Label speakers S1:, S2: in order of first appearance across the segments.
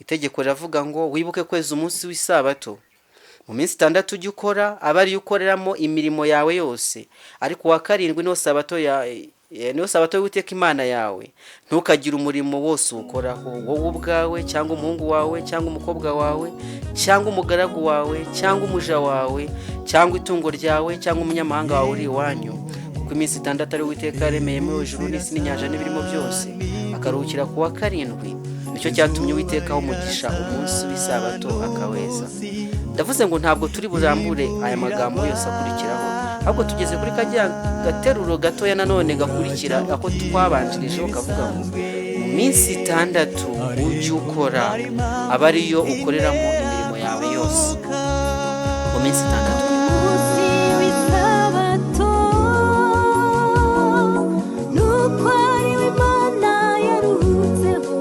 S1: Itegeko riravuga ngo wibuke kweza umunsi w'isabato. Mu minsi 6 ujye ukora, abe ariyo ukoreramo imirimo yawe yose, ariko uwa karindwi niwo sabato ya niyo sabato y'Uwiteka Imana yawe. Ntukagire umurimo wose uwukoraho, wowe ubwawe cyangwa umuhungu wawe cyangwa umukobwa wawe cyangwa umugaragu wawe cyangwa umuja wawe cyangwa itungo ryawe cyangwa umunyamahanga wawe uri iwanyu, kuko iminsi 6 ari Uwiteka yaremeyemo ijuru n'isi n'inyanja n'ibirimo byose, akaruhukira ku wa karindwi. Nicyo cyatumye Uwiteka aha umugisha umunsi w'isabato akaweza. Ndavuze ngo ntabwo turi burambure aya magambo yose akurikiraho, ahubwo tugeze kuri kajya gateruro gatoya nanone gakurikira ako twabanjirijeho, kavuga ngo mu minsi 6 ujye ukora, abe ariyo ukoreramo imirimo yawe yose. Mu minsi 6.
S2: Umunsi w'isabato nuko ari we Imana yaruhutseho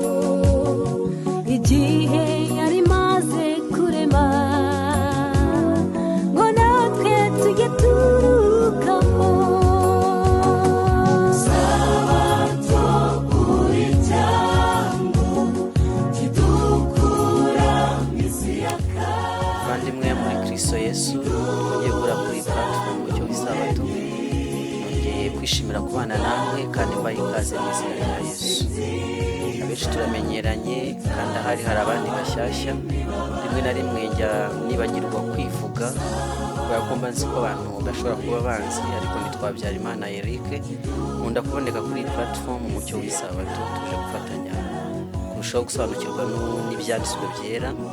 S2: igihe yari imaze kurema, ngo natwe tujye turukamo.
S3: Sabato uri cyambu kidukura mu isi ya
S1: Bavandimwe muri Kristo Yesu, twongeye guhura kuri platform Umucyo w'Isabato. Nongeye kwishimira kubana namwe kandi mbaye ikaze mu izina rya Yesu. Abenshi turamenyeranye, kandi ahari hari abandi bashyashya. Rimwe na rimwe njya nibagirwa kwivuga kubera ko mba nzi ko abantu badashobora kuba banzi, ariko nitwa Habyarimana Eric, nkunda kuboneka kuri iyi platform Umucyo w'Isabato. Tuje gufatanya kurushaho gusobanukirwa n'ibyanditswe byera ngo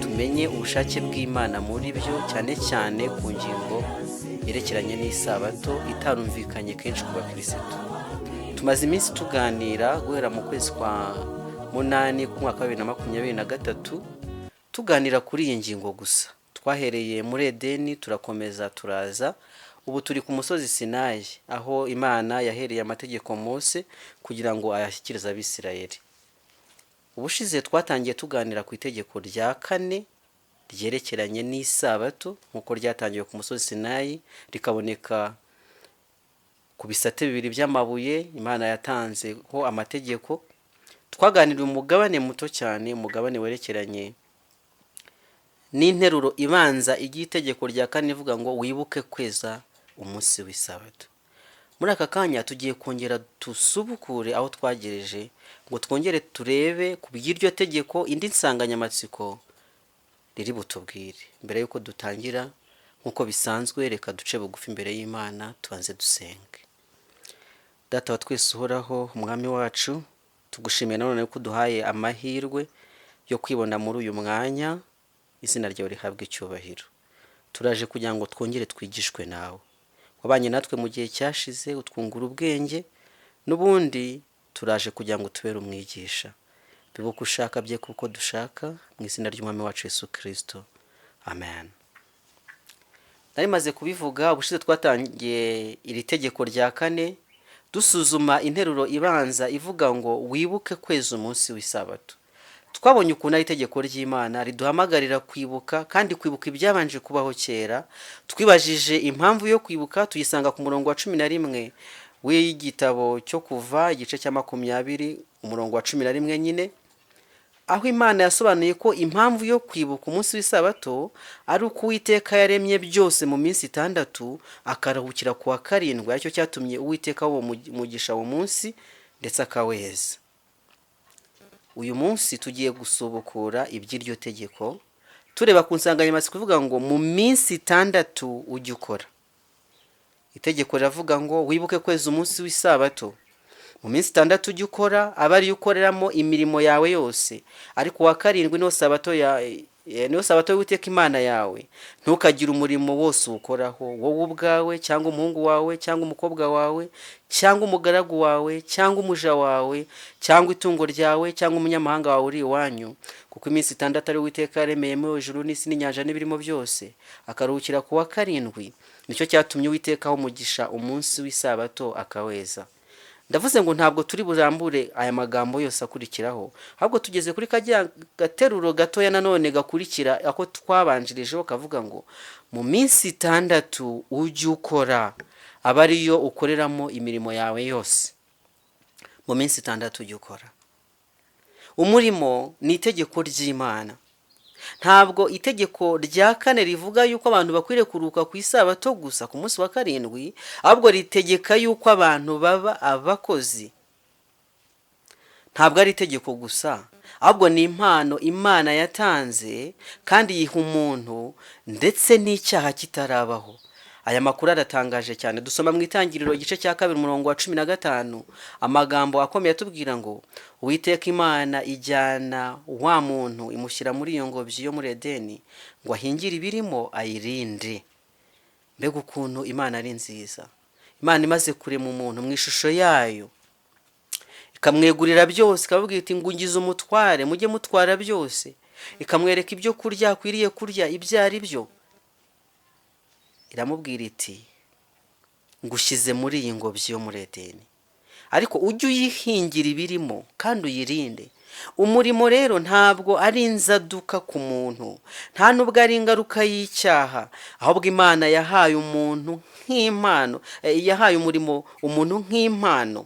S1: tumenye ubushake bw'Imana muri byo, cyane cyane ku ngingo yerekeranye n'isabato itarumvikanye kenshi ku bakirisitu. Tumaze iminsi tuganira guhera mu kwezi kwa munani k'umwaka wa 2023, tuganira kuri iyi ngingo gusa. Twahereye muri Edeni, turakomeza turaza, ubu turi ku musozi Sinayi, aho Imana yahereye amategeko Mose kugira ngo ayashyikirize Abisirayeli. Ubushize twatangiye tuganira ku itegeko rya kane ryerekeranye n'isabato nk'uko ryatangiwe ku musozi Sinayi, rikaboneka ku bisate bibiri by'amabuye Imana yatanzeho amategeko. Twaganiriye umugabane muto cyane, umugabane werekeranye n'interuro ibanza igiye itegeko rya kane ivuga ngo wibuke kweza umunsi w'isabato. Muri aka kanya tugiye kongera dusubukure aho twagereje, ngo twongere turebe ku by'iryo tegeko indi nsanganyamatsiko riri butubwire. Mbere y'uko dutangira, nk'uko bisanzwe, reka duce bugufi imbere y'Imana, tubanze dusenge. Data wa twese uhoraho, Umwami wacu, tugushimiye nanone ko uduhaye amahirwe yo kwibona muri uyu mwanya. Izina ryawe rihabwe icyubahiro. Turaje kugira ngo twongere twigishwe nawe. Wabanye natwe mu gihe cyashize, utwungura ubwenge, n'ubundi turaje kugira ngo tubere umwigisha. Bibe uko ushaka bye kuko dushaka, mu izina ry'Umwami wacu Yesu Kirisito, amen. Nari maze kubivuga, ubushize twatangiye iri tegeko rya kane dusuzuma interuro ibanza ivuga ngo wibuke kweza umunsi w'isabato. Twabonye ukuntu ari itegeko ry'Imana riduhamagarira kwibuka, kandi kwibuka ibyabanje kubaho kera. Twibajije impamvu yo kwibuka, tuyisanga ku murongo wa 11 w'igitabo cyo Kuva, igice cya 20, umurongo wa 11 nyine, aho Imana yasobanuye ko impamvu yo kwibuka umunsi w'isabato ari uko Uwiteka yaremye byose mu minsi 6, akaruhukira ku wa karindwi, aricyo cyatumye Uwiteka uwo mugisha uwo munsi ndetse akaweza. Uyu munsi tugiye gusubukura iby'iryo tegeko, tureba ku nsanganyamatsiko ivuga ngo mu minsi 6 ujye ukora. Itegeko riravuga ngo wibuke kweza umunsi w'isabato. Mu minsi 6 ujye ukora, abe ariyo ukoreramo imirimo yawe yose, ariko uwa karindwi niwo sabato ya niwo sabato y'Uwiteka Imana yawe. Ntukagire umurimo wose uwukoraho, wowe ubwawe cyangwa umuhungu wawe cyangwa umukobwa wawe cyangwa umugaragu wawe cyangwa umuja wawe cyangwa itungo ryawe cyangwa umunyamahanga wawe uri iwanyu, kuko iminsi 6 ari Uwiteka yaremeyemo ijuru n'isi n'inyanja n'ibirimo byose, akaruhukira ku wa karindwi. Nicyo cyatumye Uwiteka aha umugisha umunsi w'isabato akaweza. Ndavuze ngo ntabwo turi burambure aya magambo yose akurikiraho, ahubwo tugeze kuri kajya gateruro gatoya nanone gakurikira ako twabanjirijeho, kavuga ngo mu minsi 6 ujye ukora, abe ariyo ukoreramo imirimo yawe yose. Mu minsi 6 ujye ukora. Umurimo ni itegeko ry'Imana. Ntabwo itegeko rya kane rivuga yuko abantu bakwiriye kuruhuka ku isabato gusa ku munsi wa karindwi, ahubwo ritegeka yuko abantu baba abakozi. Ntabwo ari itegeko gusa, ahubwo ni impano Imana yatanze kandi yiha umuntu ndetse n'icyaha kitarabaho. Aya makuru aratangaje cyane. Dusoma mu Itangiriro igice cya 2 umurongo wa 15, amagambo akomeye atubwira ngo: "Uwiteka Imana ijyana wa muntu imushyira muri iyo ngobyi yo muri Edeni ngo ahingire ibirimo ayirinde." Mbega ukuntu Imana ari nziza! Imana imaze kurema umuntu mu ishusho yayo, ikamwegurira byose, ikababwira iti: "Ngungize umutware, mujye mutwara byose." Ikamwereka ibyo kurya akwiriye kurya ibyo ari byo. Iramubwira iti: "Ngushyize muri iyi ngobyi yo muri Edeni, ariko ujye uyihingira ibirimo kandi uyirinde." Umurimo rero ntabwo ari inzaduka ku muntu, nta nubwo ari ingaruka y'icyaha, ahubwo Imana yahaye umuntu nk'impano, yahaye umurimo umuntu nk'impano.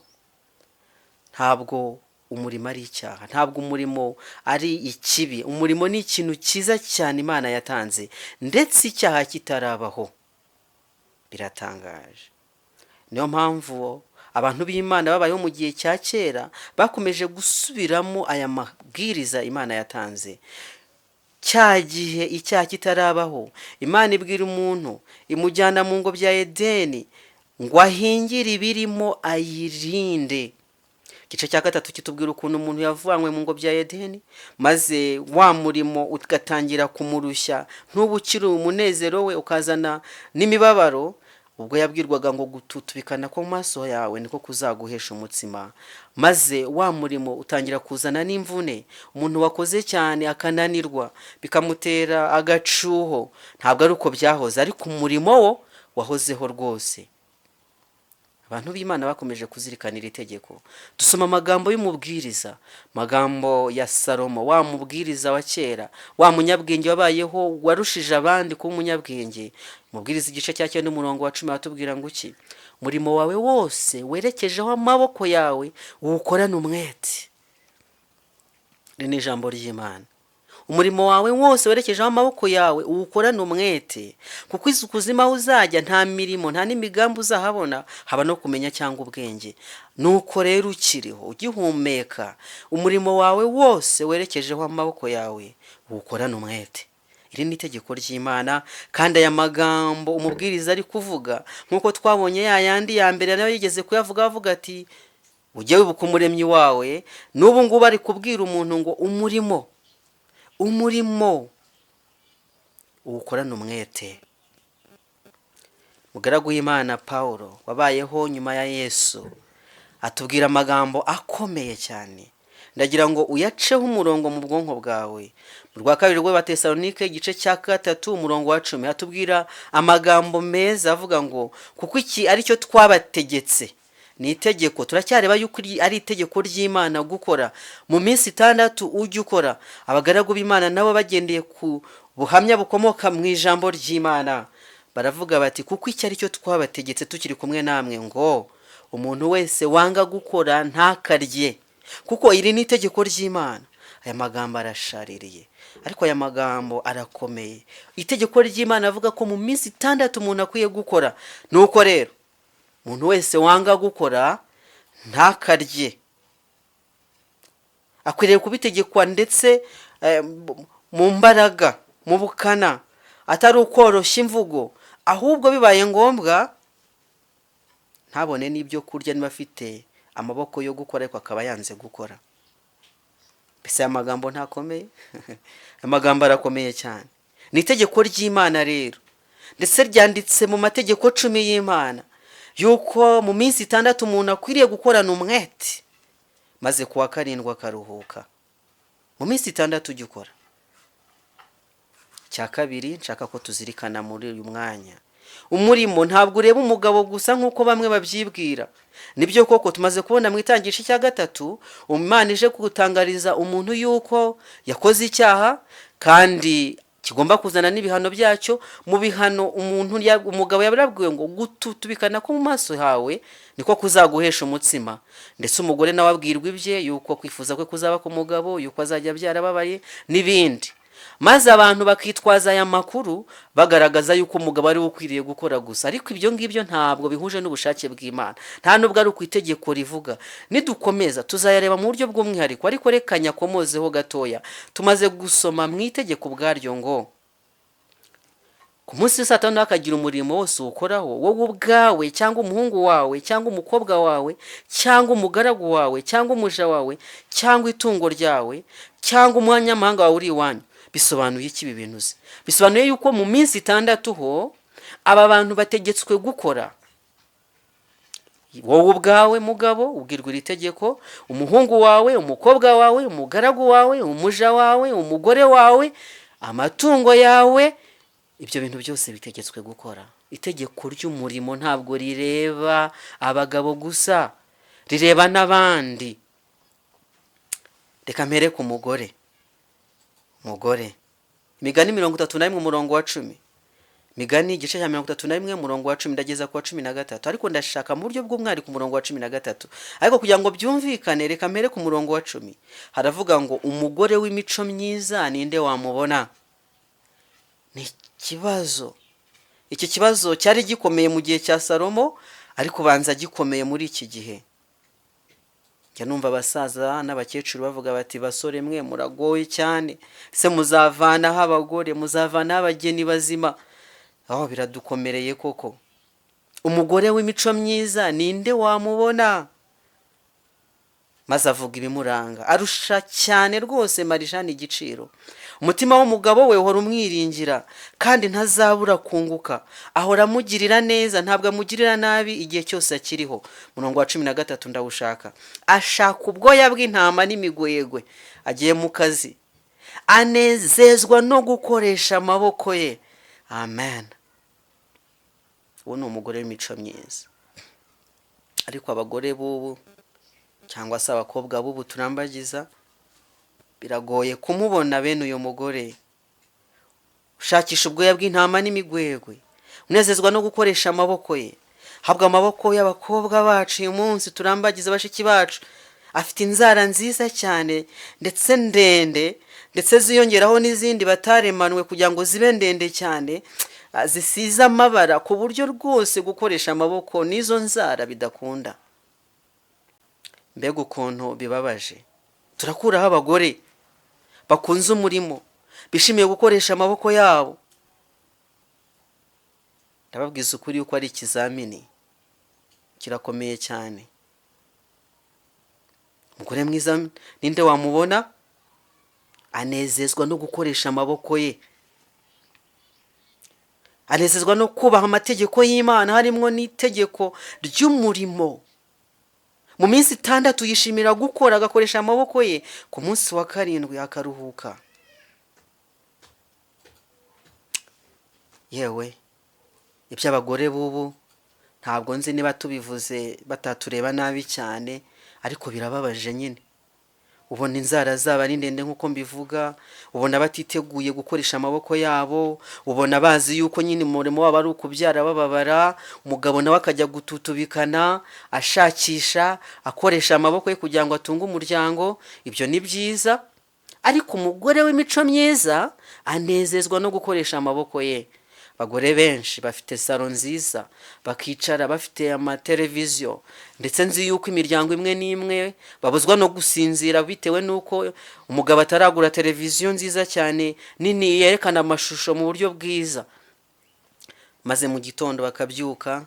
S1: Ntabwo umurimo ari icyaha, ntabwo umurimo ari ikibi. Umurimo ni ikintu cyiza cyane Imana yatanze ndetse icyaha kitarabaho. Biratangaje. Niyo mpamvu abantu b'Imana babayeho mu gihe cya kera bakomeje gusubiramo aya mabwiriza Imana yatanze cya gihe icyaha kitarabaho. Imana ibwira umuntu, imujyana mu ngobyi ya Edeni ngo ahingire ibirimo ayirinde. Igice cya 3 kitubwira ukuntu umuntu yavanywe mu ngobyi ya Edeni, maze wa murimo ugatangira kumurushya, ntuba ukiri umunezero we, ukazana n'imibabaro. Ubwo yabwirwaga ngo: "Gututubikana ko mu maso yawe niko kuzaguhesha umutsima." Maze wa murimo utangira kuzana n'imvune, umuntu wakoze cyane akananirwa, bikamutera agacuho. Ntabwo ari uko byahoze, ariko umurimo wo wahozeho rwose. Abantu b'Imana bakomeje kuzirikana iri tegeko. Dusoma amagambo y'umubwiriza, amagambo ya Salomo, wa mubwiriza wa kera, wa munyabwenge wabayeho, warushije abandi kuba umunyabwenge. Mubwiriza igice cya 9 umurongo wa 10 atubwira ngo iki: "Umurimo wawe wose werekejeho amaboko yawe uwukorane umwete." Iri ni ijambo ry'Imana. Umurimo wawe wose werekejeho amaboko yawe uwukorane umwete, kuko ikuzimu aho uzajya nta mirimo, nta n'imigambi uzahabona, haba no kumenya cyangwa ubwenge. Nuko rero ukiriho, ugihumeka, umurimo wawe wose werekejeho amaboko yawe uwukorane umwete. Iri ni itegeko ry'Imana, kandi aya magambo umubwiriza ari kuvuga, nk'uko twabonye ya yandi ya mbere nayo yigeze kuyavuga, avuga ati: "Ujye wibuka umuremyi wawe." N'ubu ngubu ari kubwira umuntu ngo umurimo uwukorane umwete. Mugaragu w'Imana Paul wabayeho nyuma ya Yesu atubwira amagambo akomeye cyane, ndagira ngo uyaceho umurongo mu bwonko bwawe. Mu rwa kabiri rw'Abatesalonike igice cya 3 umurongo wa 10 atubwira amagambo meza avuga ngo: "Kuko iki aricyo twabategetse." Ni itegeko, turacyareba yuko ari itegeko ry'Imana gukora mu minsi 6 ujya ukora. Abagaragu b'Imana nabo bagendeye ku buhamya bukomoka mu ijambo ry'Imana baravuga bati: "Kuko iki aricyo twabategetse tukiri kumwe namwe, ngo umuntu wese wanga gukora ntakarye, kuko iri ni itegeko ry'Imana." Aya magambo arashaririye, ariko aya magambo arakomeye. Itegeko ry'Imana avuga ko mu minsi 6 umuntu akwiye gukora. Nuko rero umuntu wese wanga gukora ntakarye. Akwiriye kubitegekwa ndetse mu mbaraga, mu bukana, atari ukoroshya imvugo, ahubwo bibaye ngombwa ntabone n'ibyo kurya niba afite amaboko yo gukora ariko akaba yanze gukora. Mbese aya magambo ntakomeye? Amagambo arakomeye cyane. Ni itegeko ry'Imana rero, ndetse ryanditse mu mategeko 10 y'Imana, yuko mu minsi 6 umuntu akwiriye gukorana umwete, maze ku wa karindwi akaruhuka. Mu minsi 6 ujya ukora. Icya kabiri nshaka ko tuzirikana muri uyu mwanya: umurimo ntabwo ureba umugabo gusa nk'uko bamwe babyibwira. Nibyo koko, tumaze kubona mu itangisho cya 3, Imana ije gutangariza umuntu yuko yakoze icyaha kandi Kigomba kuzana n'ibihano byacyo. Mu bihano umuntu umugabo yababwiwe ngo gututubikana ko mu maso hawe niko kuzaguhesha umutsima, ndetse umugore nawe abwirwa ibye, yuko kwifuza kwe kuzaba ku mugabo, yuko azajya abyara ababaye n'ibindi. Maze abantu bakitwaza aya makuru bagaragaza yuko umugabo ari we ukwiriye gukora gusa, ariko ibyo ngibyo ntabwo bihuje n'ubushake bw'Imana, nta nubwo ari uko itegeko rivuga. Nidukomeza tuzayareba mu buryo bw'umwihariko, ariko reka nyakomozeho gatoya. Tumaze gusoma mu itegeko ubwaryo ngo ku munsi w'isabato ntihakagire umurimo wose uwukoraho, wowe ubwawe cyangwa umuhungu wawe cyangwa umukobwa wawe cyangwa umugaragu wawe cyangwa umuja wawe cyangwa itungo ryawe cyangwa umunyamahanga wawe uri iwanyu. Bisobanuye iki ibi bintu se? Bisobanuye yuko mu minsi 6 ho aba bantu bategetswe gukora. Wowe ubwawe mugabo ubwirwa iri tegeko, umuhungu wawe, umukobwa wawe, umugaragu wawe, umuja wawe, umugore wawe, amatungo yawe, ibyo bintu byose bitegetswe gukora. Itegeko ry'umurimo ntabwo rireba abagabo gusa, rireba n'abandi. Reka mpere ku mugore. Mugore, Imigani 31 umurongo wa 10. Migani igice cya 31 umurongo wa 10 ndageza ku wa 13, ariko ndashaka mu buryo bw'umwihariko umurongo wa 13. Ariko kugira ngo byumvikane reka mpere ku murongo wa 10. Haravuga ngo umugore w'imico myiza ninde wamubona? Ni ikibazo. Iki kibazo cyari gikomeye mu gihe cya Salomo, ariko ubanza gikomeye muri iki gihe. Njya numva abasaza n'abakecuru bavuga bati basore mwe muragoye cyane, se muzavanaho abagore, muzavanaho abageni bazima. Aho biradukomereye koko. Umugore w'imico myiza ninde wamubona? Maze avuga ibimuranga, arusha cyane rwose marijani igiciro. Umutima w'umugabo we uhora umwiringira, kandi ntazabura kunguka. Ahora amugirira neza, ntabwo amugirira nabi igihe cyose akiriho. Murongo wa 13 ndawushaka. Ashaka ubwoya bw'intama n'imigwegwe, agiye mu kazi, anezezwa no gukoresha amaboko ye. Amen. Uwo ni umugore w'imico myiza. Ariko abagore b'ubu cyangwa se abakobwa b'ubu turambagiza, biragoye kumubona bene uyu mugore ushakisha ubwoya bw'intama n'imigwegwe, unezezwa no gukoresha amaboko ye. Habwa amaboko y'abakobwa bacu uyu munsi turambagiza bashiki bacu, afite inzara nziza cyane ndetse ndende, ndetse ziyongeraho n'izindi bataremanwe kugira ngo zibe ndende cyane, zisize amabara, ku buryo rwose gukoresha amaboko n'izo nzara bidakunda. Mbega ukuntu bibabaje. Turakuraho abagore bakunze umurimo, bishimiye gukoresha amaboko yabo. Ndababwiza ukuri yuko ari ikizamini kirakomeye cyane. Umugore mwiza ninde wamubona? Anezezwa no gukoresha amaboko ye, anezezwa no kubaha amategeko y'Imana, harimo n'itegeko ry'umurimo. Mu minsi 6 yishimira gukora agakoresha amaboko ye, ku munsi wa 7 akaruhuka. Yewe, iby'abagore b'ubu ntabwo nzi niba tubivuze batatureba nabi cyane, ariko birababaje nyine. Ubona inzara zabo ari ndende nk'uko mbivuga, ubona batiteguye gukoresha amaboko yabo, ubona bazi yuko nyine umurimo wabo ari ukubyara bababara, umugabo nawe akajya gututubikana ashakisha akoresha amaboko ye kugira ngo atunge umuryango. Ibyo ni byiza, ariko umugore w'imico myiza anezezwa no gukoresha amaboko ye. Abagore benshi bafite salo nziza, bakicara bafite amateleviziyo, ndetse nzi yuko imiryango imwe n'imwe babuzwa no gusinzira bitewe n'uko umugabo ataragura televiziyo nziza cyane nini yerekana amashusho mu buryo bwiza. Maze mu gitondo bakabyuka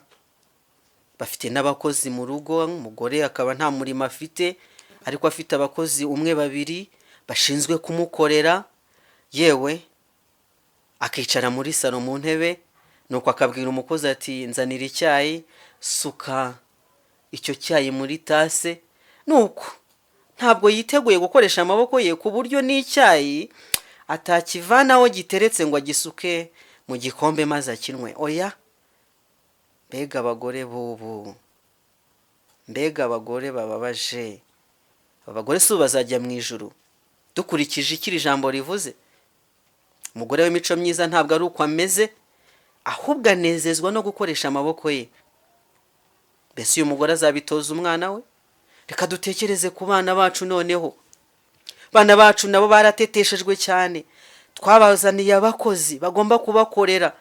S1: bafite n'abakozi mu rugo, umugore akaba nta murimo afite, ariko afite abakozi 1 2 bashinzwe kumukorera. Yewe, akicara muri salo mu ntebe, nuko akabwira umukozi ati nzanira icyayi, suka icyo cyayi muri tase. Nuko ntabwo yiteguye gukoresha amaboko ye, ku buryo n'icyayi atakivanaho giteretse ngo agisuke mu gikombe maze akinwe. Oya, mbega abagore b'ubu, mbega abagore bababaje. Abagore si ubu bazajya mu ijuru dukurikije icyo iri jambo rivuze. Umugore w'imico myiza ntabwo ari uko ameze, ahubwo anezezwa no gukoresha amaboko ye. Mbese uyu mugore azabitoza umwana we? Reka dutekereze ku bana bacu noneho. Abana bacu nabo barateteshejwe cyane, twabazaniye abakozi bagomba kubakorera,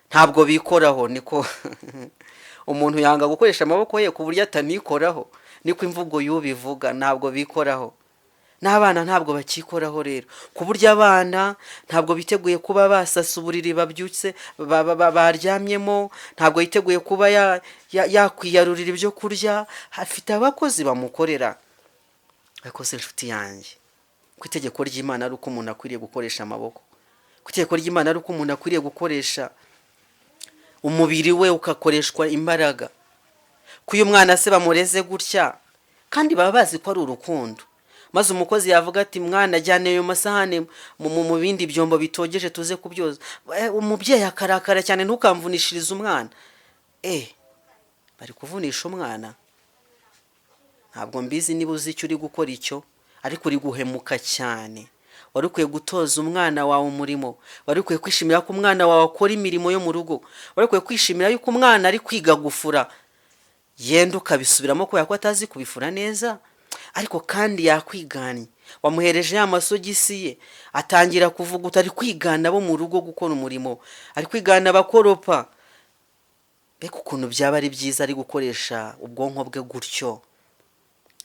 S1: ntabwo bikoraho. Niko umuntu yanga gukoresha amaboko ye ku buryo atanikoraho, niko imvugo y'ubivuga, ntabwo bikoraho. N'abana ntabwo bakikoraho rero, ku buryo abana ntabwo biteguye kuba basasa uburiri babyutse baryamyemo, ntabwo yiteguye kuba yakwiyarurira ibyo kurya, afite abakozi bamukorera. Ariko se inshuti yanjye, ku itegeko ry'Imana ari uko umuntu akwiriye gukoresha amaboko, ku itegeko ry'Imana ari uko umuntu akwiriye gukoresha umubiri we ugakoreshwa imbaraga. Ko uyu mwana se bamureze gutya, kandi baba bazi ko ari urukundo, maze umukozi yavuga ati: "Mwana, ajyane ayo masahane mu bindi byombo bitogeje tuze kubyoza," umubyeyi akarakara cyane: "Ntukamvunishirize umwana." Bari kuvunisha umwana? Ntabwo mbizi niba uzi icyo uri gukora icyo, ariko uri guhemuka cyane. Wari ukwiye gutoza umwana wawe umurimo, wari ukwiye kwishimira ko umwana wawe akora imirimo yo mu rugo, wari ukwiye kwishimira yuko umwana ari kwiga gufura, yenda ukabisubiramo kubera ko atazi kubifura neza, ariko kandi yakwiganye. Wamuhereje ya masogisi ye, atangira kuvuguta, ari kwigana abo mu rugo gukora umurimo, ari kwigana abakoropa. Mbega ukuntu byaba ari byiza ari gukoresha ubwonko bwe gutyo!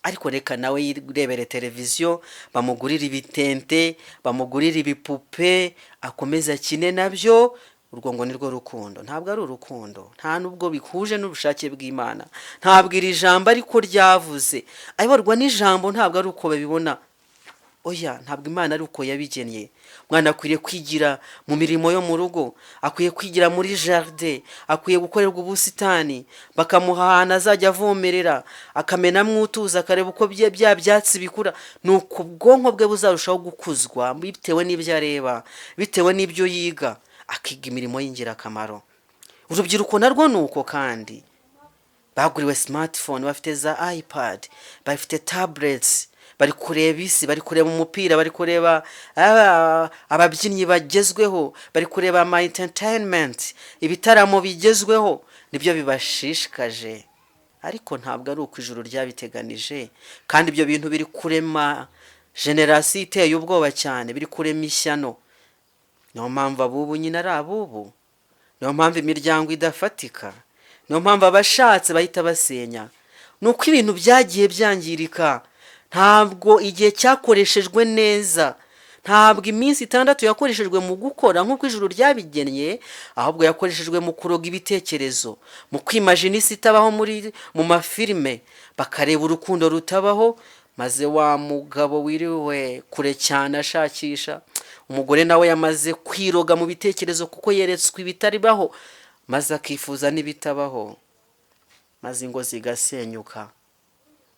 S1: Ariko reka nawe yirebere televiziyo, bamugurire ibitente, bamugurire ibipupe, akomeze akine nabyo. Urwo ngo ni rwo rukundo? Ntabwo ari urukundo, nta nubwo bihuje n'ubushake bw'Imana. Ntabwo iri jambo ariko ryavuze. Ayoborwa n'ijambo ntabwo ari uko babibona. Oya, ntabwo Imana ari uko yabigennye. Umwana akwiriye kwigira mu mirimo yo mu rugo, akwiye kwigira muri jardin, akwiye gukorerwa ubusitani, bakamuha ahantu azajya avomerera, akamenamo utuzi, akareba uko bya byatsi bikura. Ni uko ubwonko bwe buzarushaho gukuzwa bitewe n'ibyo areba, bitewe n'ibyo yiga, akiga imirimo y'ingirakamaro. Urubyiruko narwo ni uko kandi. Baguriwe smartphone, bafite za iPad, bafite tablets, bari kureba isi, bari kureba umupira, bari kureba ababyinnyi bagezweho, bari kureba ama entertainment, ibitaramo bigezweho, nibyo bibashishikaje. Ariko ntabwo ari uko ijuru ryabiteganije. Kandi ibyo bintu biri kurema génération iteye ubwoba cyane, biri kurema ishyano. Niyo mpamvu abubu nyine ari abubu, niyo mpamvu imiryango idafatika, niyo mpamvu abashatse bahita basenya. Ni uko ibintu byagiye byangirika. Ntabwo igihe cyakoreshejwe neza, ntabwo iminsi 6 yakoreshejwe mu gukora nk'uko ijuru ryabigennye, ahubwo yakoreshejwe mu kuroga ibitekerezo, mu kwimajina isi itabaho, mu mafilime bakareba urukundo rutabaho. Maze wa mugabo wiriwe kure cyane ashakisha umugore, nawe yamaze kwiroga mu bitekerezo kuko yeretswe ibitaribaho, maze akifuza n'ibitabaho, maze ingo zigasenyuka.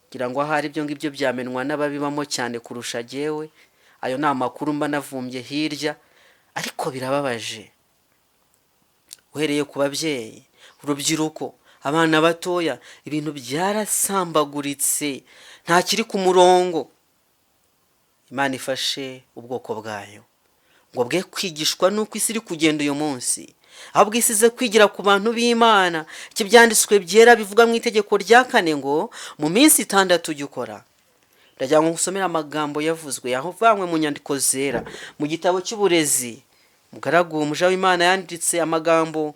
S1: Ngira ngo ahari ibyo ngibyo byamenwa n'ababibamo cyane kurusha jyewe. Ayo ni amakuru mba navumbye hirya, ariko birababaje. Uhereye ku babyeyi, urubyiruko, abana batoya, ibintu byarasambaguritse, nta kiri ku murongo. Imana ifashe ubwoko bwayo ngo bwe kwigishwa n'uko isi iri kugenda uyu munsi, ahubwo isi ize kwigira ku bantu b'Imana. Iki Byanditswe Byera bivuga mu itegeko rya kane ngo: "Mu minsi 6 ujya ukora." Ndagira ngo ngusomere amagambo yavuzwe yavanywe mu nyandiko zera, mu gitabo cy'uburezi. Mugaragu umuja w'Imana yanditse amagambo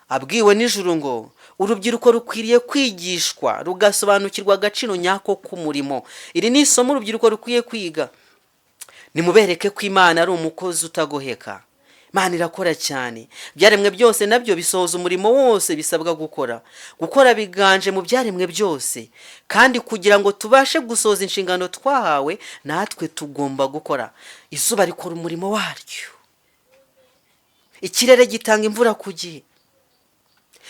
S1: abwiwe n'ijuru ngo: "Urubyiruko rukwiriye kwigishwa, rugasobanukirwa agaciro nyako k'umurimo." Iri ni isomo urubyiruko rukwiye kwiga. Nimubereke ko Imana ari umukozi utagoheka. Imana irakora cyane. Ibyaremwe byose nabyo bisohoza umurimo wose bisabwa gukora. Gukora biganje mu byaremwe byose, kandi kugira ngo tubashe gusohoza inshingano twahawe, natwe tugomba gukora. Izuba rikora umurimo waryo, ikirere gitanga imvura ku gihe,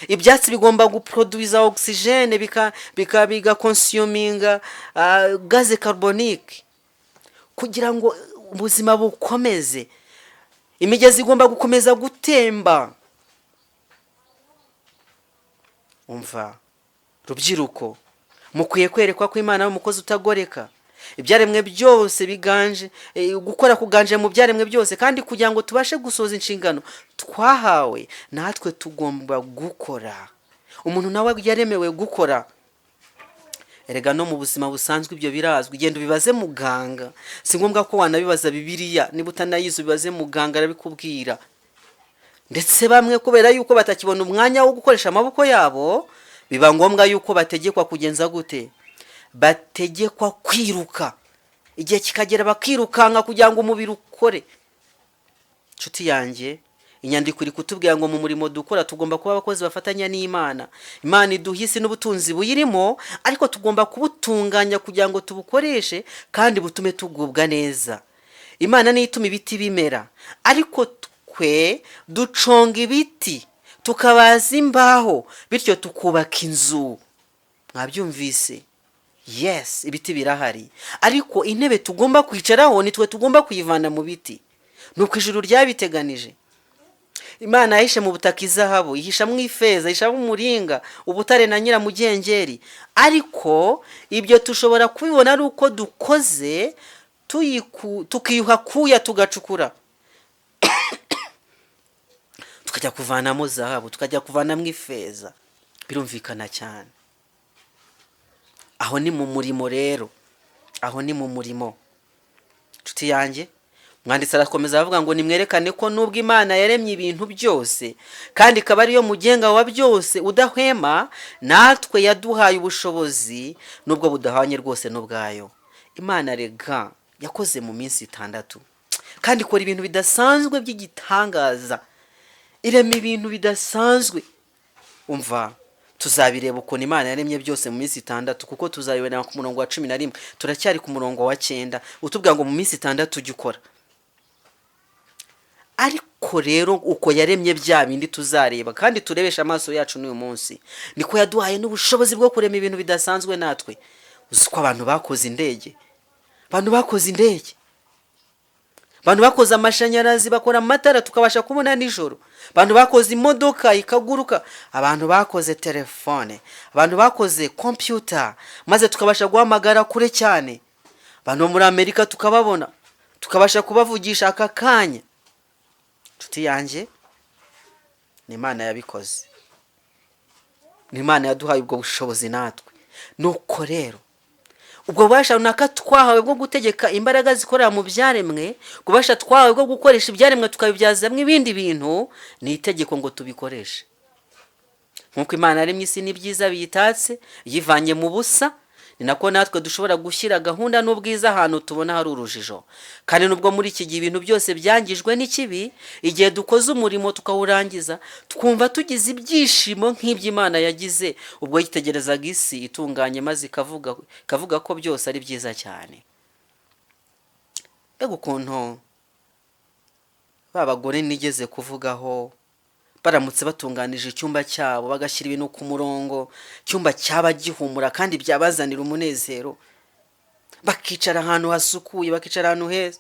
S1: ibyatsi bigomba guproduiza oxygène, bigaconsuminga gaz carbonique kugira ngo ubuzima bukomeze, imigezi igomba gukomeza gutemba. Umva rubyiruko, mukwiye kwerekwa ko Imana ari umukozi utagoreka. Ibyaremwe byose biganje, gukora kuganje mu byaremwe byose, kandi kugira ngo tubashe gusohoza inshingano twahawe, natwe tugomba gukora. Umuntu nawe yaremewe gukora. Erega no mu buzima busanzwe ibyo birazwi. Genda ubibaze muganga, si ngombwa ko wanabibaza Bibiliya, niba utanayizi ubibaze muganga arabikubwira. Ndetse bamwe kubera yuko batakibona umwanya wo gukoresha amaboko yabo, biba ngombwa yuko bategekwa kugenza gute? Bategekwa kwiruka, igihe kikagera bakirukanka kugira ngo umubiri ukore. Inshuti yanjye, inyandiko iri kutubwira ngo mu murimo dukora tugomba kuba abakozi bafatanya n'Imana. Imana iduha isi n'ubutunzi buyirimo, ariko tugomba kubutunganya kugira ngo tubukoreshe kandi butume tugubwa neza. Imana niyo ituma ibiti bimera, ariko twe duconga ibiti tukabaza imbaho, bityo tukubaka inzu. Mwabyumvise? Yes, ibiti birahari, ariko intebe tugomba kwicaraho nitwe tugomba kuyivana mu biti. Ni uko ijuru ryabiteganije. Imana yahishe mu butaka izahabu, ihishamo ifeza, ihishamo umuringa, ubutare na nyiramugengeri, ariko ibyo tushobora kubibona ari uko dukoze, tukiyuha kuya, tugacukura, tukajya kuvanamo zahabu, tukajya kuvanamo ifeza. Birumvikana cyane. Aho ni mu murimo rero, aho ni mu murimo, inshuti yanjye. Umwanditsi arakomeza aravuga ngo nimwerekane ko nubwo Imana yaremye ibintu byose kandi ikaba ariyo mugenga wa byose udahwema, natwe yaduhaye ubushobozi nubwo budahwanye rwose n'ubwayo. Imana rega yakoze mu minsi 6 kandi ikora ibintu bidasanzwe by'igitangaza, irema ibintu bidasanzwe. Umva, tuzabireba ukuntu Imana yaremye byose mu minsi 6, kuko tuzabibona ku murongo wa 11. Turacyari ku murongo wa 9 utubwira ngo mu minsi 6 ujye ukora. Ariko rero uko yaremye bya bindi tuzareba kandi turebesha amaso yacu n'uyu munsi, niko yaduhaye n'ubushobozi bwo kurema ibintu bidasanzwe natwe. Uzi ko abantu bakoze indege, abantu bakoze indege, abantu bakoze amashanyarazi, bakora amatara tukabasha kubona nijoro, abantu bakoze imodoka ikaguruka, abantu bakoze telefone, abantu bakoze kompiyuta maze tukabasha guhamagara kure cyane, abantu bo muri Amerika tukababona, tukabasha kubavugisha aka kanya. Inshuti yanjye, ni Imana yabikoze, ni Imana yaduhaye ubwo bushobozi natwe. Nuko rero ubwo bubasha runaka twahawe bwo gutegeka imbaraga zikorera mu byaremwe, ububasha twahawe bwo gukoresha ibyaremwe tukabibyazamo ibindi bintu, ni itegeko ngo tubikoreshe. Nk'uko Imana yaremye isi n'ibyiza biyitatse yivanye mu busa, ni nako natwe dushobora gushyira gahunda n'ubwiza ahantu tubona hari urujijo. Kandi nubwo muri iki gihe ibintu byose byangijwe n'ikibi, igihe dukoze umurimo tukawurangiza, twumva tugize ibyishimo nk'iby'Imana yagize ubwo yitegerezaga isi itunganye, maze ikavuga ko byose ari byiza cyane. Mbega ukuntu ba bagore nigeze kuvugaho, baramutse batunganije icyumba cyabo, bagashyira ibintu ku murongo, icyumba cyaba gihumura kandi byabazanira umunezero, bakicara ahantu hasukuye, bakicara ahantu heza.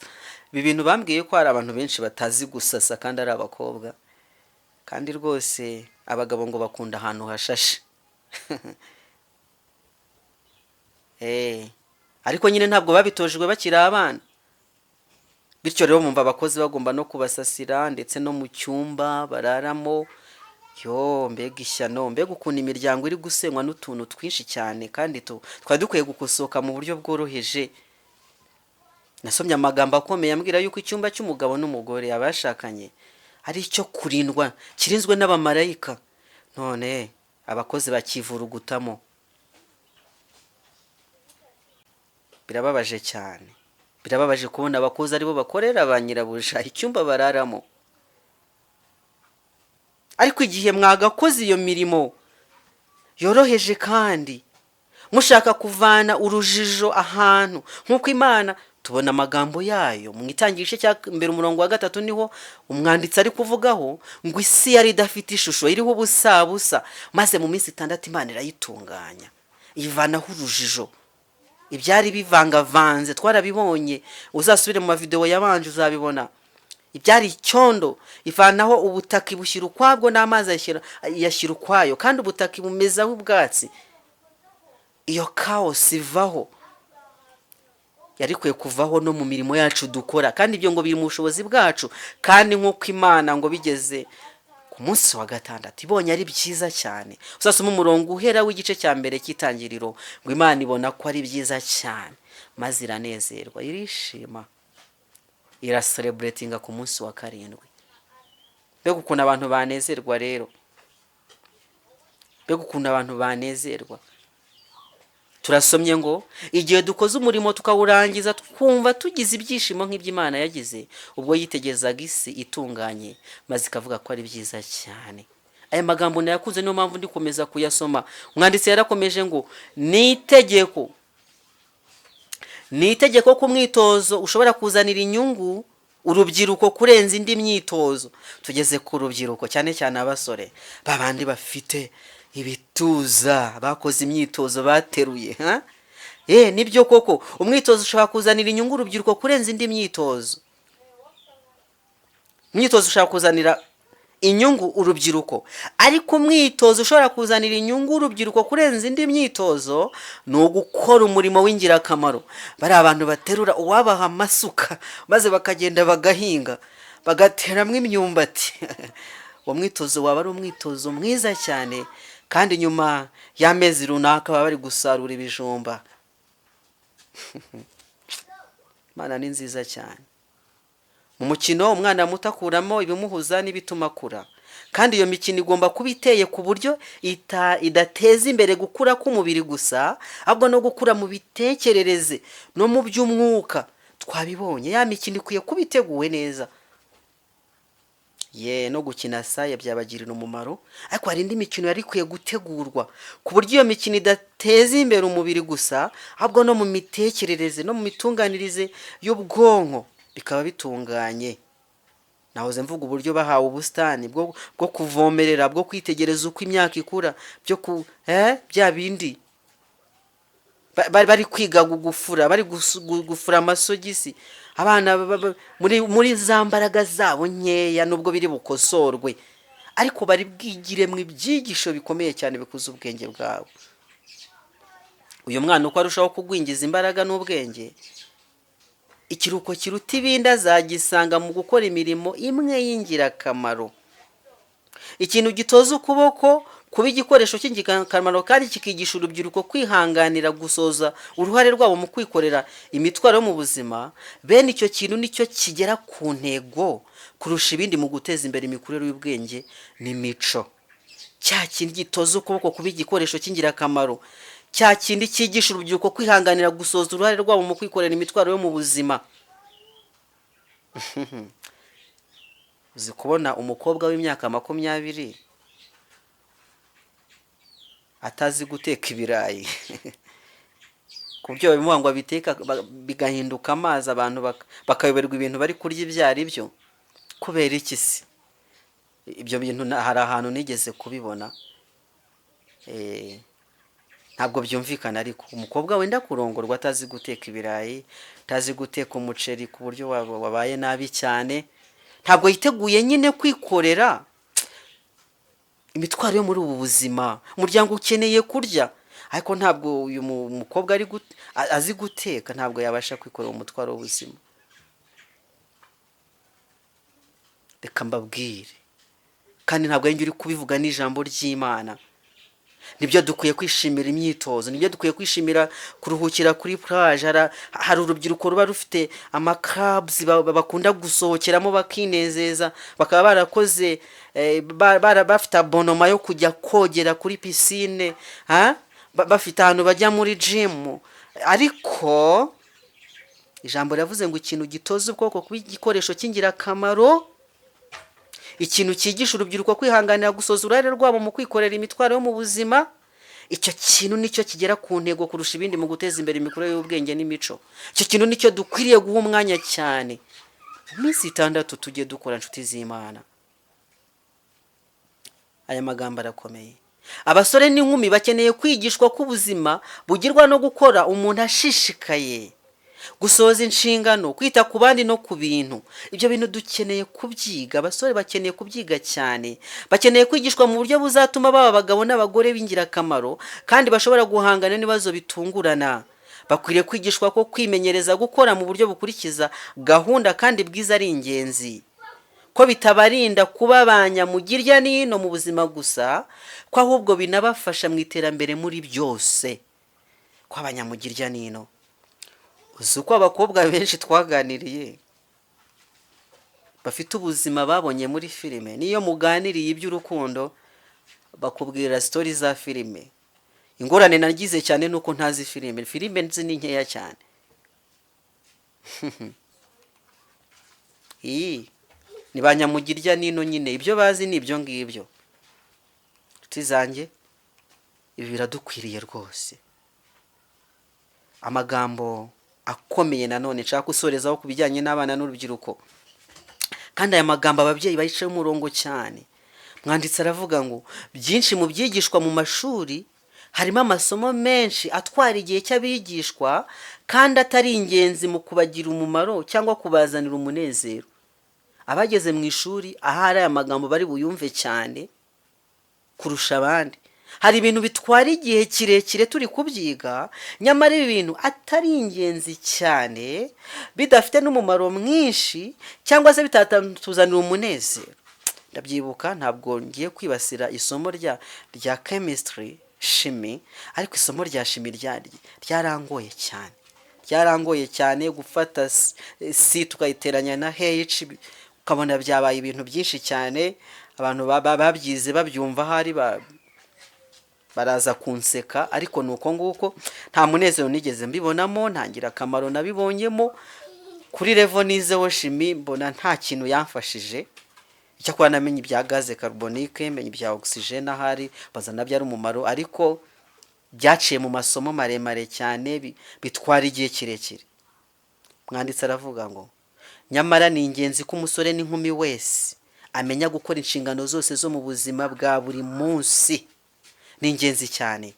S1: Ibi bintu bambwiye ko hari abantu benshi batazi gusasa kandi ari abakobwa, kandi rwose abagabo ngo bakunda ahantu hashashe. Ariko nyine ntabwo babitojwe bakiri abana. Bityo rero bumva abakozi bagomba no kubasasira ndetse no mu cyumba bararamo. Yo, mbega ishyano! Mbega ukuntu imiryango iri gusenywa n'utuntu twinshi cyane kandi twari dukwiye gukosoka mu buryo bworoheje. Nasomye amagambo akomeye ambwira yuko icyumba cy'umugabo n'umugore, abashakanye, ari icyo kurindwa, kirinzwe n'abamarayika, none abakozi bakivurugutamo. Birababaje cyane, birababaje kubona abakozi aribo bakorera ba nyirabuja icyumba bararamo. Ariko igihe mwagakoze iyo mirimo yoroheje kandi mushaka kuvana urujijo ahantu, nk'uko Imana tubona amagambo yayo mu Itangira igice cya 1 umurongo wa 3, niho umwanditsi ari kuvugaho ngo isi yari idafite ishusho, iriho ubusabusa, maze mu minsi 6 Imana irayitunganya, ivanaho urujijo, ibyari bivangavanze. Twarabibonye, uzasubire mu mavidewo yabanje uzabibona. Ibyari icyondo ivanaho ubutaka, ibushyira ukwabwo, n'amazi ayashyira ukwayo, kandi ubutaka bumezaho ubwatsi. Iyo chaos ivaho. Yari ikwiye kuvaho no mu mirimo yacu dukora, kandi ibyo ngo biri mu bushobozi bwacu. Kandi nk'uko Imana ngo bigeze ku munsi wa gatandatu ibonye ari byiza cyane, uzasoma umurongo uhera w'igice cya mbere cy'Itangiriro, ngo Imana ibona ko ari byiza cyane, maze iranezerwa, irishima, iracelebratinga ku munsi wa karindwi. Mbega ukuntu abantu banezerwa rero! Mbega ukuntu abantu banezerwa! Turasomye ngo igihe dukoze umurimo tukawurangiza, twumva tugize ibyishimo nk'iby'Imana yagize ubwo yitegerezaga isi itunganye, maze ikavuga ko ari byiza cyane. Aya magambo nayakunze, niyo mpamvu ndi gukomeza kuyasoma. Umwanditsi yarakomeje ngo ni itegeko ko umwitozo ushobora kuzanira inyungu urubyiruko kurenza indi myitozo. Tugeze ku rubyiruko, cyane cyane abasore, babandi bafite ibituza, bakoze imyitozo, bateruye, ha? Nibyo koko, umwitozo ushobora kuzanira inyungu urubyiruko kurenza indi myitozo. Umwitozo ushobora kuzanira inyungu urubyiruko, ariko umwitozo ushobora kuzanira inyungu urubyiruko kurenza indi myitozo ni ugukora umurimo w'ingirakamaro. Bari abantu baterura, uwabaha amasuka maze bakagenda bagahinga, bagateramo imyumbati, uwo mwitozo waba ari umwitozo mwiza cyane. Kandi nyuma y'amezi runaka baba bari gusarura ibijumba. Imana ni nziza cyane. Mu mukino, umwana muto akuramo ibimuhuza n'ibituma akura, kandi iyo mikino igomba kuba iteye ku buryo idateza imbere gukura k'umubiri gusa, ahubwo no gukura mu bitekerereze no mu by'umwuka. Twabibonye, ya mikino ikwiye kuba iteguwe neza. Ye, no gukina saye byabagirira umumaro, ariko hari indi mikino yari ikwiye gutegurwa ku buryo iyo mikino idateza imbere umubiri gusa, ahubwo no mu mitekerereze no mu mitunganirize y'ubwonko bikaba bitunganye. Nahoze mvuga uburyo bahawe ubusitani bwo kuvomerera, bwo kwitegereza uko imyaka ikura, byo ku bya bindi bari kwiga gufura, bari gufura amasogisi. Abana muri za mbaraga zabo nkeya, nubwo biri bukosorwe, ariko bari bwigire mu ibyigisho bikomeye cyane bikuza ubwenge bwabo. Uyu mwana uko arushaho kugwingiza imbaraga n'ubwenge, ikiruhuko kiruta ibindi azagisanga mu gukora imirimo imwe y'ingirakamaro. Ikintu gitoza ukuboko kuba igikoresho cy'ingirakamaro kandi kikigisha urubyiruko kwihanganira gusoza uruhare rwabo mu kwikorera imitwaro yo mu buzima, bene icyo kintu nicyo kigera ku ntego kurusha ibindi mu guteza imbere imikurire y'ubwenge n'imico. Cya kindi gitoza ukuboko kuba igikoresho cy'ingirakamaro, cya kindi cyigisha urubyiruko kwihanganira gusoza uruhare rwabo mu kwikorera imitwaro yo mu buzima. Uzi kubona umukobwa w'imyaka 20 atazi guteka ibirayi, ku buryo babimuha ngo abiteka bigahinduka amazi, abantu bakayoberwa ibintu bari kurya ibyo ari byo? Kubera iki se ibyo bintu? Hari ahantu nigeze kubibona. Ntabwo byumvikana, ariko umukobwa wenda kurongorwa atazi guteka ibirayi, atazi guteka umuceri ku buryo wabaye nabi cyane, ntabwo yiteguye nyine kwikorera imitwaro yo muri ubu buzima. Umuryango ukeneye kurya, ariko ntabwo uyu mukobwa azi guteka, ntabwo yabasha kwikorera umutwaro w'ubuzima. Reka mbabwire, kandi ntabwo ari njye uri kubivuga, n'ijambo ry'Imana. Nibyo, dukwiye kwishimira imyitozo, nibyo, dukwiye kwishimira kuruhukira kuri plage. Hari urubyiruko ruba rufite amaclubs bakunda gusohokeramo bakinezeza, bakaba barakoze bafite abonnement yo kujya kogera kuri piscine, ha? Bafite ahantu bajya muri gym. Ariko ijambo riravuze ngo ikintu gitoza ubwoko kuba igikoresho cy'ingirakamaro, ikintu cyigisha urubyiruko kwihanganira gusoza uruhare rwabo mu kwikorera imitwaro yo mu buzima, icyo kintu nicyo kigera ku ntego kurusha ibindi mu guteza imbere imikurire y'ubwenge n'imico. Icyo kintu nicyo dukwiriye guha umwanya cyane mu minsi 6 tujye dukora. Inshuti z'Imana, aya magambo arakomeye. Abasore n'inkumi bakeneye kwigishwa ko ubuzima bugirwa no gukora umuntu ashishikaye, gusohoza inshingano, kwita ku bandi no ku bintu. Ibyo bintu dukeneye kubyiga, abasore bakeneye kubyiga cyane. Bakeneye kwigishwa mu buryo buzatuma baba abagabo n'abagore b'ingirakamaro kandi bashobora guhangana n'ibibazo bitungurana. Bakwiriye kwigishwa ko kwimenyereza gukora mu buryo bukurikiza gahunda kandi bwiza ari ingenzi, ko bitabarinda kuba ba nyamugirya n'ino mu buzima gusa, ko ahubwo binabafasha mu iterambere muri byose. Ko abanyamugirya n'ino, uzi uko abakobwa benshi twaganiriye bafite ubuzima babonye muri filime. Niyo muganiriye iby'urukundo bakubwira story za filime. Ingorane nagize cyane nuko ntazi filime, filime nzi ni nkeya cyane. Iyi ni ba nyamugirya n'ino nyine, ibyo bazi ni ibyo ngibyo. Inshuti zanjye, ibi biradukwiriye rwose. Amagambo akomeye nanone nshaka gusorezaho ku bijyanye n'abana n'urubyiruko, kandi aya magambo ababyeyi bayicaye umurongo cyane. Mwanditsi aravuga ngo byinshi mu byigishwa mu mashuri harimo amasomo menshi atwara igihe cy'abigishwa kandi atari ingenzi mu kubagira umumaro cyangwa kubazanira umunezero. Abageze mu ishuri ahari aya magambo bari buyumve cyane kurusha abandi. Hari ibintu bitwara igihe kirekire turi kubyiga, nyamara ibi bintu atari ingenzi cyane, bidafite n'umumaro mwinshi cyangwa se bitatuzanira umunezero. Ndabyibuka, ntabwo ngiye kwibasira isomo rya chemistry, chimie, ariko isomo rya chimie ryarangoye cyane, ryarangoye cyane. Gufata C tukayiteranya na H ukabona byabaye ibintu byinshi cyane. Abantu babyize babyumva ahari baraza kunseka, ariko ni uko nguko, nta munezero nigeze mbibonamo, nta ngirakamaro nabibonyemo. Kuri level nizeho chimie mbona nta kintu yamfashije. Icyakora namenye ibya gaz carbonique, menya ibya oxygène, ahari baza nabyo ari umumaro, ariko byaciye mu masomo maremare cyane, bitwara igihe kirekire. Mwanditsi aravuga ngo nyamara ni ingenzi ko umusore n'inkumi wese amenya gukora inshingano zose zo mu buzima bwa buri munsi. Ni ingenzi cyane.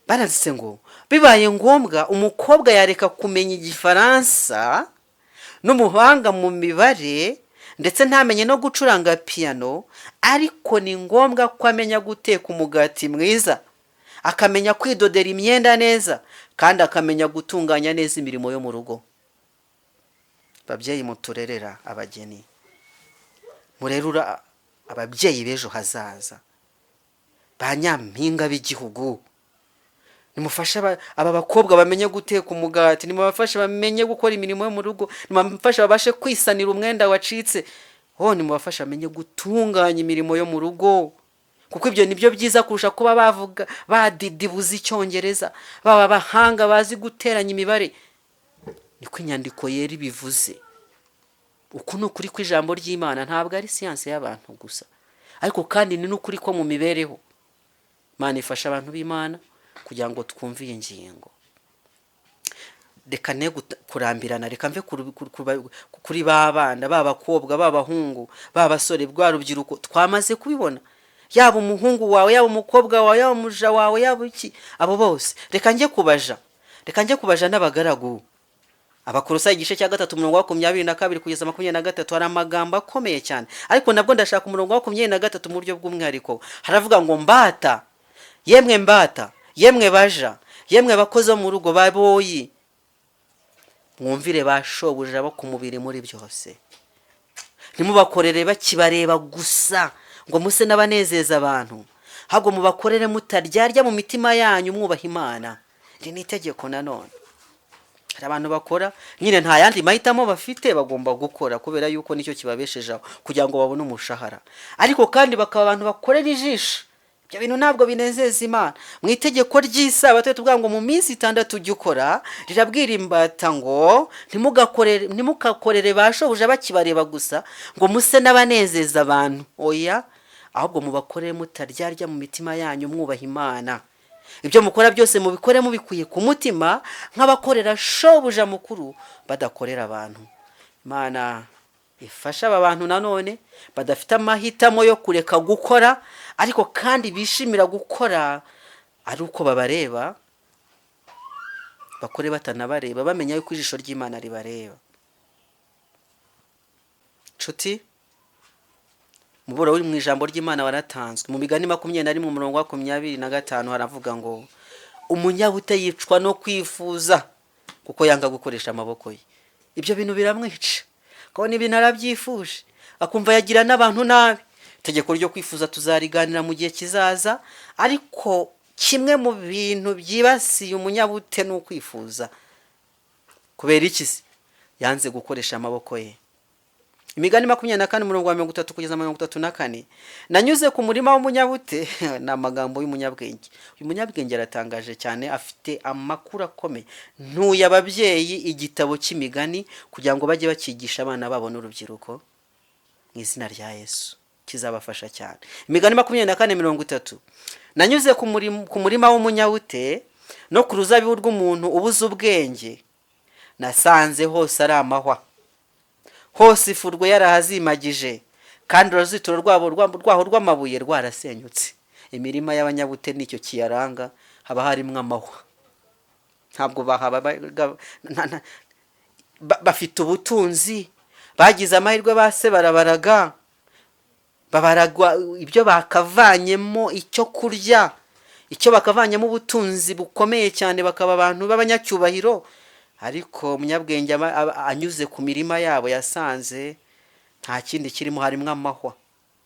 S1: Baranditse ngo bibaye ngombwa umukobwa yareka kumenya Igifaransa n'umuhanga mu mibare, ndetse ntamenye no gucuranga piyano, ariko ni ngombwa ko amenya guteka umugati mwiza, akamenya kwidodera imyenda neza, kandi akamenya gutunganya neza imirimo yo mu rugo. Babyeyi muturerera abageni, murerura ababyeyi b'ejo hazaza, ba nyampinga b'igihugu, nimufashe aba bakobwa bamenye guteka umugati, nimubafashe bamenye gukora imirimo yo mu rugo, nimubafashe babashe kwisanira umwenda wacitse, ho nimubafashe bamenye gutunganya imirimo yo mu rugo, kuko ibyo nibyo byiza kurusha kuba bavuga badidibuza Icyongereza, baba abahanga bazi guteranya imibare. Niko inyandiko yera ibivuze. Uku ni ukuri kw'ijambo ry'Imana, ntabwo ari siyanse y'abantu gusa, ariko kandi ni n'ukuri ko mu mibereho. Imana ifasha abantu b'Imana kugira ngo twumve iyi ngingo. Reka ne kurambirana, reka mve kuri ba bana, ba bakobwa, ba bahungu, ba basore, bwa rubyiruko. Twamaze kubibona, yaba umuhungu wawe, yaba umukobwa wawe, yaba umuja wawe, yaba iki, abo bose. Reka njye kubaja, reka njye kubaja n'abagaragu. Abakolosayi igice cya 3, umurongo wa 22 kugeza 23, hari amagambo akomeye cyane, ariko nabwo ndashaka umurongo wa 23 mu buryo bw'umwihariko. Haravuga ngo mbata, yemwe mbata, yemwe baja, yemwe bakozi bo mu rugo, baboyi, mwumvire ba shobuja bo ku mubiri muri byose, ntimubakorere bakibareba gusa ngo muse n'abanezeza abantu, ahubwo mubakorere mutaryarya mu mitima yanyu, mwubaha Imana. Iri ni itegeko nanone. Hari abantu bakora nyine nta yandi mahitamo bafite, bagomba gukora kubera yuko nicyo kibabeshejeho kugira ngo babone umushahara, ariko kandi bakaba abantu bakorera ijisho. Ibyo bintu ntabwo binezeza Imana. Mu itegeko ry'isabato tuvuga ngo mu minsi 6 ujye ukora, rirabwira imbata ngo ntimugakorere ba shobuja bakibareba gusa ngo muse n'abanezeza abantu, oya, ahubwo mubakorere mutaryarya mu mitima yanyu, mwubaha Imana. Ibyo mukora byose mubikore mubikuye ku mutima, nk'abakorera shobuja mukuru, badakorera abantu. Imana ifasha aba bantu nanone badafite amahitamo yo kureka gukora, ariko kandi bishimira gukora ari uko babareba, bakore batanabareba, bamenya yuko ijisho ry'Imana ribareba. Nshuti, umuburo uri mu ijambo ry'Imana waratanzwe. Mu Migani 21 umurongo wa 25 haravuga ngo Umunyabute yicwa no kwifuza kuko yanga gukoresha amaboko ye. Ibyo bintu biramwica, akabona ibintu arabyifuje, akumva yagira n'abantu nabi. Itegeko ryo kwifuza tuzariganira mu gihe kizaza, ariko kimwe mu bintu byibasiye umunyabute ni ukwifuza. Kubera iki se? Yanze gukoresha amaboko ye. Imigani 24, umurongo wa 30 kugeza 34. Nanyuze ku murima w'umunyabute. Ni amagambo y'umunyabwenge. Uyu munyabwenge aratangaje cyane, afite amakuru akomeye. Ntuye ababyeyi igitabo cy'imigani kugira ngo bajye bakigisha abana babo n'urubyiruko mu izina rya Yesu, kizabafasha cyane. Imigani 24, 30. Nanyuze ku murima w'umunyabute no ku ruzabibu rw'umuntu ubuze ubwenge, nasanze hose ari amahwa, hose ifurwe yarahazimagije, kandi uruzitiro rwabo rwaho rw'amabuye rwarasenyutse. Imirima y'abanyabute nicyo kiyaranga, haba harimo amahwa. Ntabwo bahaba bafite ubutunzi, bagize amahirwe, base barabaraga, babaragwa ibyo bakavanyemo icyo kurya, icyo bakavanyemo ubutunzi bukomeye cyane, bakaba abantu b'abanyacyubahiro. Ariko umunyabwenge anyuze ku mirima yabo, yasanze nta kindi kirimo, harimo amahwa,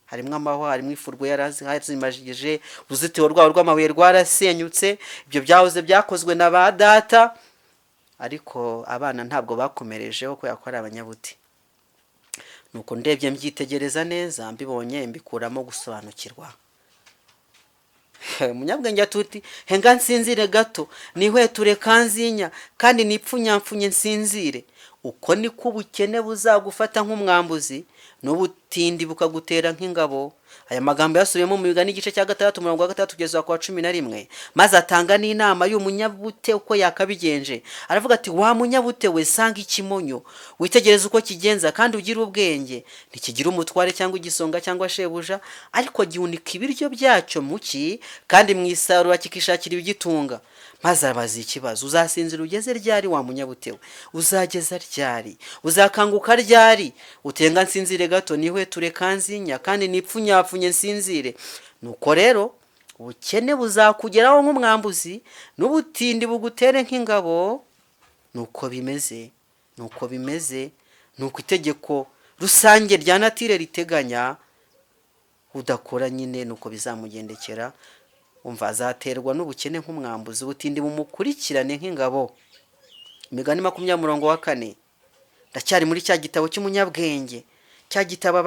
S1: harimo amahwa, harimo ifurwe yarazimajije, uruzitiro rwabo rw'amabuye rwarasenyutse. Ibyo byahoze byakozwe na ba data, ariko abana ntabwo bakomerejeho kubera ko ari abanyabuti. Nuko ndebye mbyitegereza neza, mbibonye mbikuramo gusobanukirwa. Umunyabwenge atuti: "Henga nsinzire gato, nihweture kanzinya, kandi nipfunyapfunye nsinzire." Uko niko ubukene buzagufata nk'umwambuzi, n'ubutindi bukagutera nk'ingabo. Aya magambo yasubiyemo mu Migani igice cya 6, umurongo wa 6 kugeza ku wa 11, maze atanga n'inama y'umunyabute uko yakabigenje. Aravuga ati: "Wa munyabute we, sanga ikimonyo, witegereze uko kigenza kandi ugire ubwenge. Ntikigira umutware cyangwa igisonga cyangwa shebuja, ariko gihunika ibiryo byacyo mu cyi, kandi mu isarura kikishakira ibigitunga." Maze abaza ikibazo: "Uzasinzira ugeze ryari, wa munyabute we? Uzageza ryari? Uzakanguka ryari?" "Utenga nsinzire gato, nihweture kanzinya, kandi nipfunyapfunye nsinzire." Nuko rero ubukene buzakugeraho nk'umwambuzi, n'ubutindi bugutere nk'ingabo. Nuko bimeze, nuko bimeze, nuko itegeko rusange rya nature riteganya. Udakora nyine nuko bizamugendekera. Umva, azaterwa n'ubukene nk'umwambuzi, ubutindi bumukurikirane nk'ingabo. Imigani 20, umurongo wa 4. Ndacyari muri cya gitabo cy'umunyabwenge, cya gitabo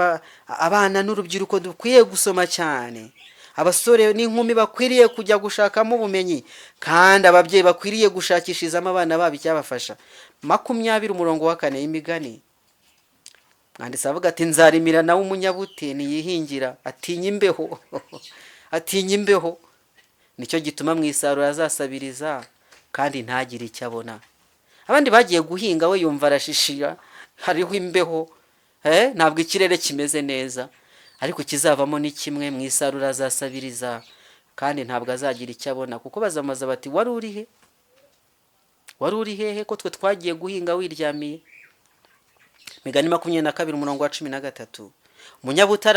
S1: abana n'urubyiruko dukwiye gusoma cyane, abasore n'inkumi bakwiriye kujya gushakamo ubumenyi, kandi ababyeyi bakwiriye gushakishirizamo abana babo icyabafasha. 20, umurongo wa 4 y'Imigani. Mwanditsi avuga ati: "Nzarimira nawe umunyabute, ntiyihingira, atinya imbeho, atinya imbeho. Nicyo gituma mu isarura azasabiriza kandi ntagire icyo abona." Abandi bagiye guhinga, we yumva arashishira, hariho imbeho, ntabwo ikirere kimeze neza, ariko ikizavamo ni kimwe: mu isarura azasabiriza kandi ntabwo azagira icyo abona, kuko bazamaza bati: "Wari uri he? Wari uri hehe ko twe twagiye guhinga wiryamiye?" Migani 22, umurongo wa 13. Umunyabute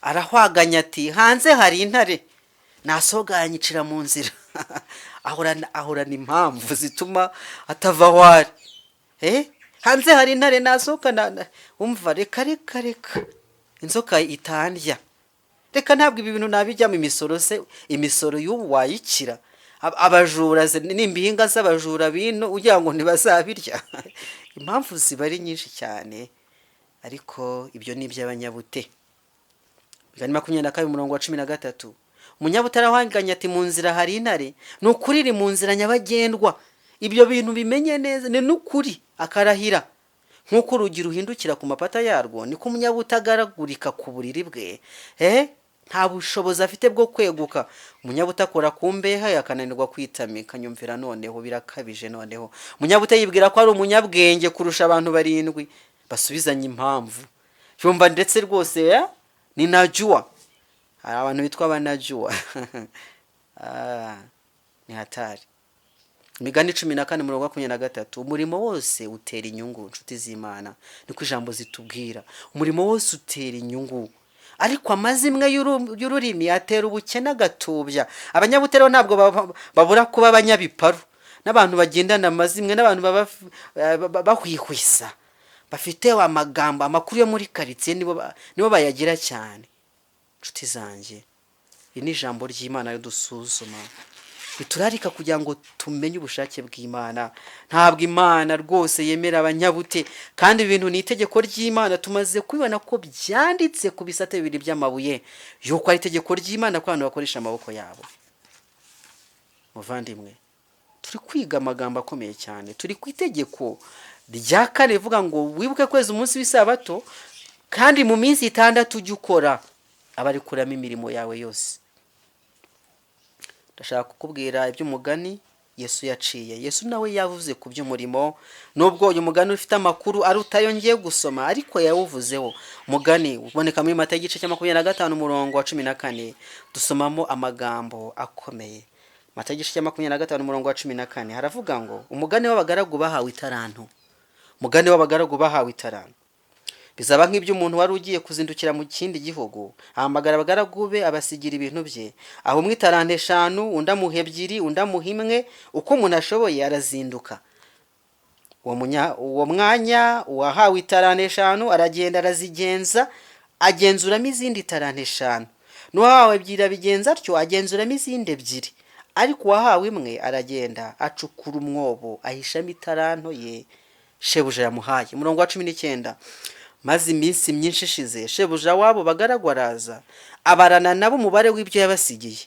S1: arahwaganya ati: "Hanze hari intare, nasohoka yanyicira mu nzira." Ahorana impamvu zituma atava aho ari. Hanze hari intare, nasohoka umva, reka reka reka, inzoka itandya, reka, ntabwo ibi bintu nabijyamo. Imisoro se, imisoro y'ubu wayikira? Abajura se, nimba ihinga z'abajura bino ugira ngo ntibazabirya? Impamvu ziba ari nyinshi cyane, ariko ibyo ni iby'abanyabute. Migani 22, umurongo wa 13. Umunyabute arahwanganye ati: "Mu nzira hari intare, ni ukuri iri mu nzira nyabagendwa." Ibyo bintu bimenye neza, ni n'ukuri, akarahira. Nk'uko urugi ruhindukira ku mapata yarwo, niko umunyabute agaragurika ku buriri bwe. Nta bushobozi afite bwo kweguka. Umunyabute akora ku mbehe, akananirwa kwitamika. Nyumvira noneho, birakabije noneho. Umunyabute yibwira ko ari umunyabwenge kurusha abantu barindwi basubizanya impamvu. Yumva ndetse rwose ni najua. Hari abantu bitwa abanajuwa. Ah, ni hatari. Imigani 14, umurongo wa 23. Umurimo wose utera inyungu. Inshuti z'Imana, niko ijambo zitubwira: umurimo wose utera inyungu. Ariko amazimwe y'ururimi atera ubukene agatubya. Abanyabute rero ntabwo babura kuba abanyabiparu, n'abantu bagendana amazimwe, n'abantu baba bahwihwisa, bafite amagambo, amakuru yo muri karitsiye nibo bayagira cyane. Inshuti zanjye, iri ni ijambo ry'Imana ridusuzuma, riturarika kugira ngo tumenye ubushake bw'Imana. Ntabwo Imana rwose yemera abanyabute, kandi ibintu ni itegeko ry'Imana. Tumaze kubibona ko byanditse ku bisate bibiri by'amabuye yuko ari itegeko ry'Imana ko abantu bakoresha amaboko yabo. Muvandimwe, turi kwiga amagambo akomeye cyane. Turi ku itegeko rya kane rivuga ngo wibuke kweza umunsi w'isabato, kandi mu minsi 6 ujye ukora, abarikuramo imirimo yawe yose. Ndashaka kukubwira iby'umugani Yesu yaciye. Yesu nawe yavuze ku by'umurimo, nubwo uyu mugani ufite amakuru aruta ayo ngiye gusoma, ariko yawuvuzeho. Umugani uboneka muri Matayo igice cya 25 umurongo wa 14, dusomamo amagambo akomeye. Matayo igice cya 25 umurongo wa 14 haravuga ngo umugani w'abagaragu bahawe itaranto. Umugani w'abagaragu bahawe itaranto. Bizaba nk'iby'umuntu wari ugiye kuzindukira mu kindi gihugu, ahamagara abagaragu be, abasigira ibintu bye. Aho umwe itaranto 5, undi amuha 2, undi amuha 1, uko umuntu ashoboye arazinduka. Uwo mwanya uwahawe itaranto 5 aragenda arazigenza, agenzuramo izindi taranto 5. N'uwahawe 2 abigenza atyo, agenzuramo izindi 2. Ariko uwahawe 1 aragenda acukura umwobo, ahishamo itaranto ye shebuja yamuhaye. Umurongo wa 19. Maze iminsi myinshi ishize, shebuja wabo bagaragu araza, abarana nabo umubare w'ibyo yabasigiye.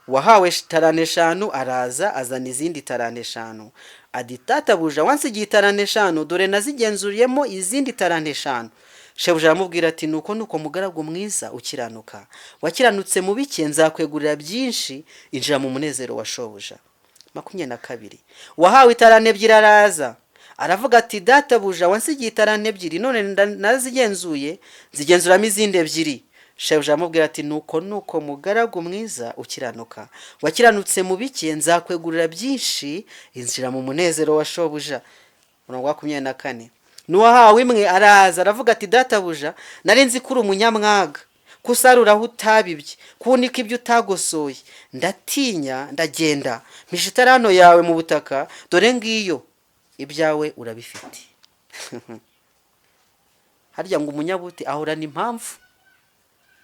S1: Uwahawe taranto 5 araza azana izindi taranto 5. Ati databuja wansigiye taranto 5, dore nazigenzuriyemo izindi taranto 5. Shebuja aramubwira ati nuko nuko mugaragu mwiza ukiranuka, wakiranutse mu bike nzakwegurira byinshi, injira mu munezero wa shobuja. 22. Uwahawe itaranto 2 araza aravuga ati databuja wansigiye itaranto 2, none nazigenzuye nzigenzuramo izindi 2. Shebuja aramubwira ati nuko nuko mugaragu mwiza ukiranuka, wakiranutse mu bike nzakwegurira byinshi, injira mu munezero wa shobuja. Umurongo wa 24. N'uwahawe 1 araza aravuga ati databuja nari nzi ko uri umunyamwaga, ko usarura aho utabibye, ko uhunika ibyo utagosoye, ndatinya ndagenda mpisha itaranto yawe mu butaka, dore ngiyo ibyawe urabifite. Harya ngo umunyabute ahorana impamvu,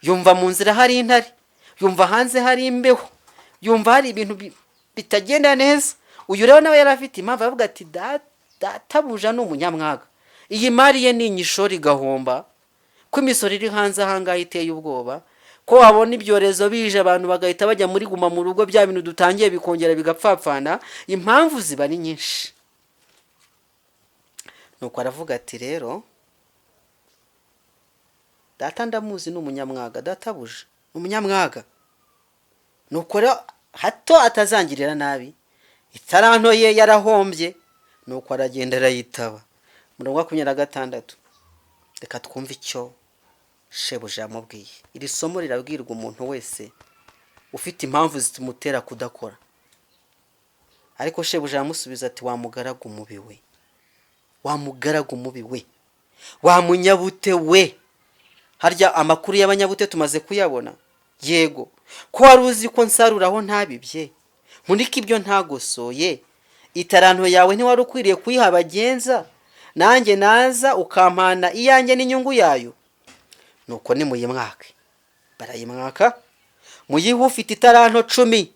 S1: yumva mu nzira hari intare, yumva hanze hari imbeho, yumva hari ibintu bitagenda neza. Uyu rero nawe yari afite impamvu, aravuga ati databuja ni umunyamwaga, iyi mari ye ni inyishoro igahomba, ko imisoro iri hanze ahangaha iteye ubwoba, ko wabona ibyorezo bije abantu bagahita bajya muri guma mu rugo, bya bintu dutangiye bikongera bigapfapfana, impamvu ziba ari nyinshi. Nuko aravuga ati rero data ndamuzi ni umunyamwaga, databuja ni umunyamwaga, nuko rero hato atazangirira nabi, itaranto ye yarahombye. Nuko aragenda arayitaba. Umurongo wa 26, reka twumve icyo shebuja yamubwiye. Iri somo rirabwirwa umuntu wese ufite impamvu zimutera kudakora. Ariko shebuja aramusubiza ati wa mugaragu mubi we, wa mugaragu mubi we, wa munyabute we. Harya amakuru y'abanyabute tumaze kuyabona. Yego, ko wari uzi ko nsarura aho ntabibye, nkunika ibyo ntagosoye, itaranto yawe ntiwari ukwiriye kuyiha abagenza, nanjye naza ukampana iyanjye n'inyungu yayo. Nuko nimuyimwake. Barayimwaka, muyihe ufite itaranto 10,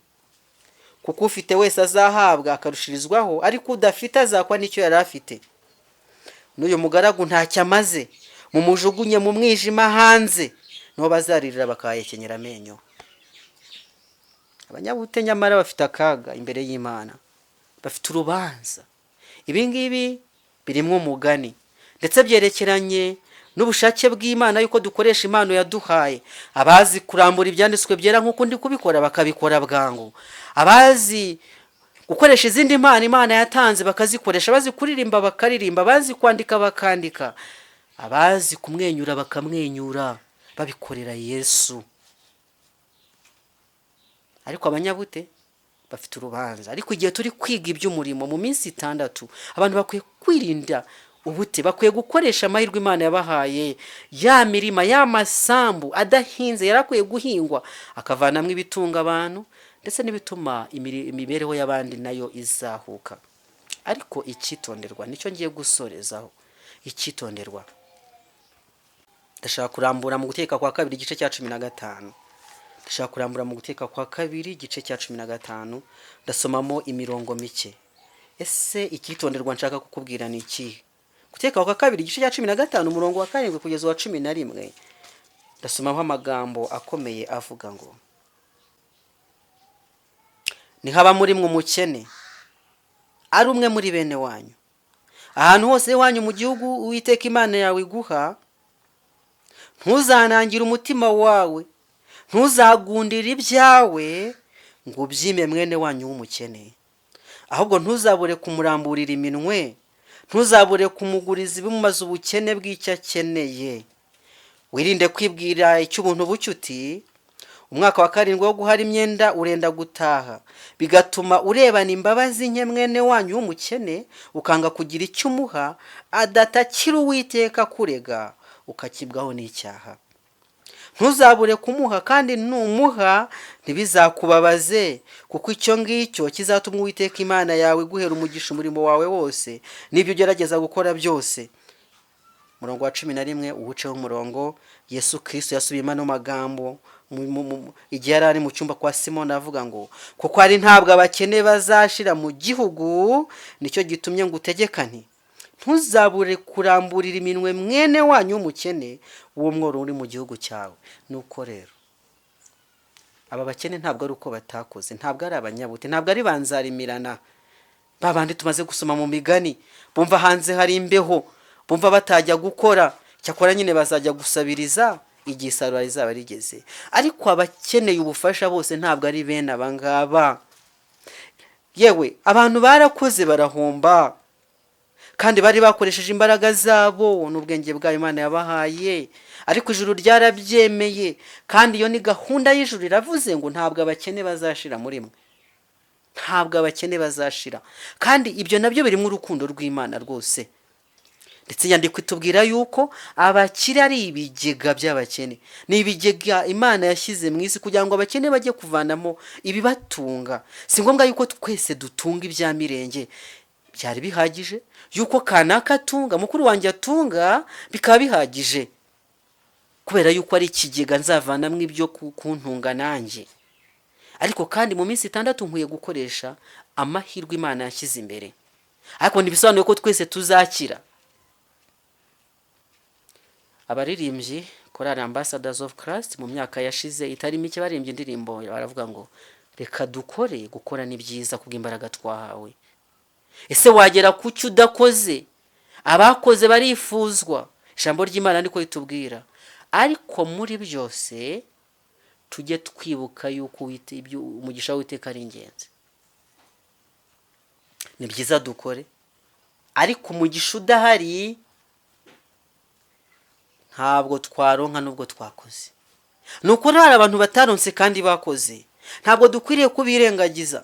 S1: kuko ufite wese azahabwa akarushirizwaho, ariko udafite azakwa n'icyo yari afite. N'uyu mugaragu ntacyo amaze, mumujugunye mu mwijima hanze, niho bazaririra bakahahekenyera amenyo. Abanyabute nyamara bafite akaga imbere y'Imana, bafite urubanza. Ibi ngibi birimo umugani, ndetse byerekeranye n'ubushake bw'Imana yuko dukoresha impano yaduhaye. Abazi kurambura ibyanditswe byera nk'uko ndi kubikora bakabikora bwangu, abazi gukoresha izindi mpano Imana yatanze bakazikoresha, abazi kuririmba bakaririmba, abazi kwandika bakandika, abazi kumwenyura bakamwenyura, babikorera Yesu. Ariko abanyabute bafite urubanza. Ariko igihe turi kwiga iby'umurimo mu minsi 6, abantu bakwiye kwirinda Ubute bakwiye gukoresha amahirwe Imana yabahaye, ya mirima, ya masambu adahinze yarakwiye guhingwa, akavanamo ibitunga abantu ndetse n'ibituma imibereho y'abandi nayo izahuka. Ariko icyitonderwa nicyo ngiye gusorezaho. Icyitonderwa, ndashaka kurambura mu Guteka kwa Kabiri igice cya 15. Ndashaka kurambura mu Guteka kwa Kabiri igice cya 15, ndasomamo imirongo mike. Ese icyitonderwa nshaka kukubwira ni ikihe? Guteka kwa Kabiri igice cya 15, umurongo wa 7 kugeza uwa 11, ndasomamo amagambo akomeye avuga ngo: "Nihaba muri mwe umukene, ari umwe muri bene wanyu, ahantu hose iwanyu mu gihugu Uwiteka Imana yawe iguha, ntuzanangire umutima wawe, ntuzagundire ibyawe ngo ubyime mwene wanyu w'umukene. Ahubwo ntuzabure kumuramburira iminwe, ntuzabure kumuguriza ibimumaze ubukene bw'icyo akeneye. Wirinde kwibwira icy'ubuntu buke uti: 'Umwaka wa karindwi wo guhara imyenda urenda gutaha,' bigatuma urebana imbabazi nke mwene wanyu w'umukene, ukanga kugira icyo umuha, adatakira Uwiteka akurega, ukakibwaho n'icyaha. Ntuzabure kumuha, kandi numuha ntibizakubabaze, kuko icyo ngicyo kizatuma Uwiteka Imana yawe iguhera umugisha umurimo wawe wose n'ibyo ugerageza gukora byose." Umurongo wa 11 uwuceho umurongo. Yesu Kirisito yasubiyemo ano magambo igihe yari ari mu cyumba kwa Simoni, avuga ngo: "Kuko ari ntabwo abakene bazashira mu gihugu, nicyo gitumye ngo utegeka nti: 'Ntuzabure kuramburira iminwe mwene wanyu w'umukene w'umworo uri mu gihugu cyawe.'" Nuko rero aba bakene ntabwo ari uko batakoze, ntabwo ari abanyabute, ntabwo ari banzarimirana ba bandi tumaze gusoma mu migani, bumva hanze hari imbeho, bumva batajya gukora, cyakora nyine bazajya gusabiriza igihe isarura rizaba rigeze. Ariko abakeneye ubufasha bose ntabwo ari bene aba ngaba. Yewe, abantu barakoze barahomba, kandi bari bakoresheje imbaraga zabo n'ubwenge bwayo Imana yabahaye, ariko ijuru ryarabyemeye. Kandi iyo ni gahunda y'ijuru, iravuze ngo ntabwo abakene bazashira muri mwe, ntabwo abakene bazashira. Kandi ibyo nabyo birimo urukundo rw'Imana rwose. Ndetse inyandiko itubwira yuko abakire ari ibigega by'abakene, ni ibigega Imana yashyize mu isi kugira ngo abakene bajye kuvanamo ibibatunga. Si ngombwa yuko twese dutunga ibya mirenge. Byari bihagije yuko kanaka atunga, mukuru wanjye atunga, bikaba bihagije, kubera yuko ari ikigega nzavanamo ibyo kuntunga nanjye. Ariko kandi mu minsi 6 nkwiye gukoresha amahirwe Imana yashyize imbere. Ariko ntibisobanuye ko twese tuzakira. Abaririmbyi Korali Ambassadors of Christ mu myaka yashize itari mike baririmbye indirimbo, baravuga ngo: "Reka dukore, gukora ni byiza kubw'imbaraga twahawe." Ese wagera ku cyo udakoze? Abakoze barifuzwa, ijambo ry'Imana niko ritubwira. Ariko muri byose tujye twibuka yuko umugisha w'Uwiteka ari ingenzi. Ni byiza dukore, ariko umugisha udahari ntabwo twaronka nubwo twakoze. Ni ukuri hari abantu bataronse kandi bakoze. Ntabwo dukwiriye kubirengagiza,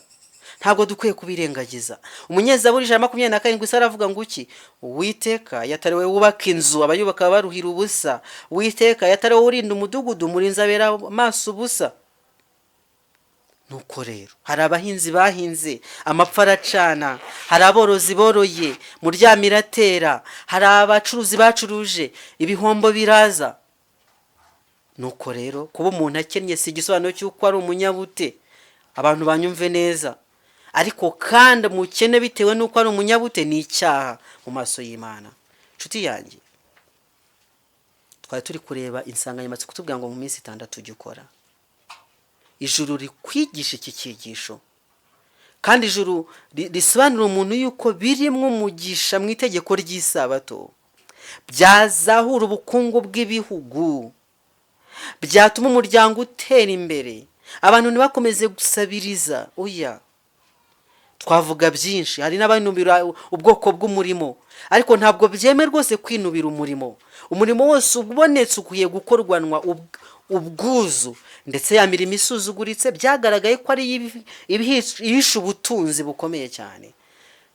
S1: ntabwo dukwiye kubirengagiza. Umunyezaburi 127 isi aravuga ngo iki? "Uwiteka yatariwe wubaka inzu, abayubaka baruhira ubusa. Uwiteka yatariwe urinda umudugudu, umurinzi abera amaso ubusa." Nuko rero hari abahinzi bahinze amapfa aracana, hari aborozi boroye muryamo iratera, hari abacuruzi bacuruje ibihombo biraza. Nuko rero kuba umuntu akennye si igisobanuro cy'uko ari umunyabute, abantu banyumve neza. Ariko kandi umukene bitewe n'uko ari umunyabute ni icyaha mu maso y'Imana. Inshuti yanjye, twari turi kureba insanganyamatsiko tubwira ngo mu minsi 6 ujye ukora. Ijuru rikwigisha iki cyigisho, kandi ijuru risobanura umuntu yuko birimo umugisha mu itegeko ry'isabato, byazahura ubukungu bw'ibihugu, byatuma umuryango utera imbere, abantu ntibakomeze gusabiriza. Oya, twavuga byinshi. Hari n'abanubira ubwoko bw'umurimo, ariko ntabwo byemewe rwose kwinubira umurimo. Umurimo wose ubonetse ukwiye gukorwanwa ubwuzu. Ndetse ya mirimo isuzuguritse byagaragaye ko ari ihishe ubutunzi bukomeye cyane.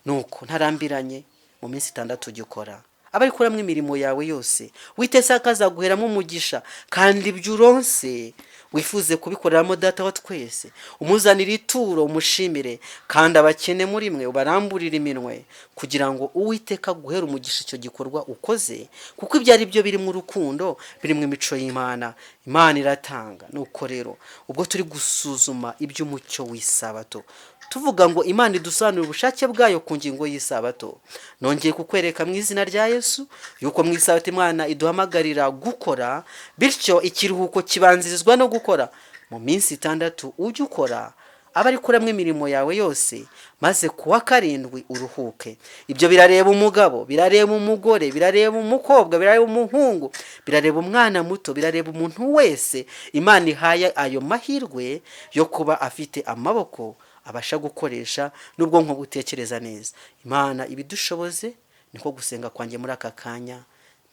S1: Nuko ntarambiranye, mu minsi 6 ujya ukora. aba arikuramo imirimo yawe yose. Witese akazaguheramo umugisha, kandi ibyo uronse wifuze kubikoreramo Data wa twese, umuzanire ituro umushimire, kandi abakene muri mwe ubaramburire iminwe, kugira ngo Uwiteka aguhere umugisha icyo gikorwa ukoze, kuko ibyo ari byo birimo urukundo, birimo imico y'Imana. Imana iratanga. Nuko rero ubwo turi gusuzuma iby'umucyo w'isabato, tuvuga ngo Imana idusobanurire ubushake bwayo ku ngingo y'isabato, nongeye kukwereka mu izina rya Yesu yuko mu isabato Imana iduhamagarira gukora, bityo ikiruhuko kibanzirizwa no gukora. Mu minsi 6 ujye ukora, aba ari kuramo imirimo yawe yose, maze kuwa 7 uruhuke. Ibyo birareba umugabo, birareba umugore, birareba umukobwa, birareba umuhungu, birareba umwana muto, birareba umuntu wese Imana ihaye ayo mahirwe yo kuba afite amaboko abasha gukoresha n'ubwonko butekereza neza. Imana ibidushoboze. Niko gusenga kwanjye muri aka kanya,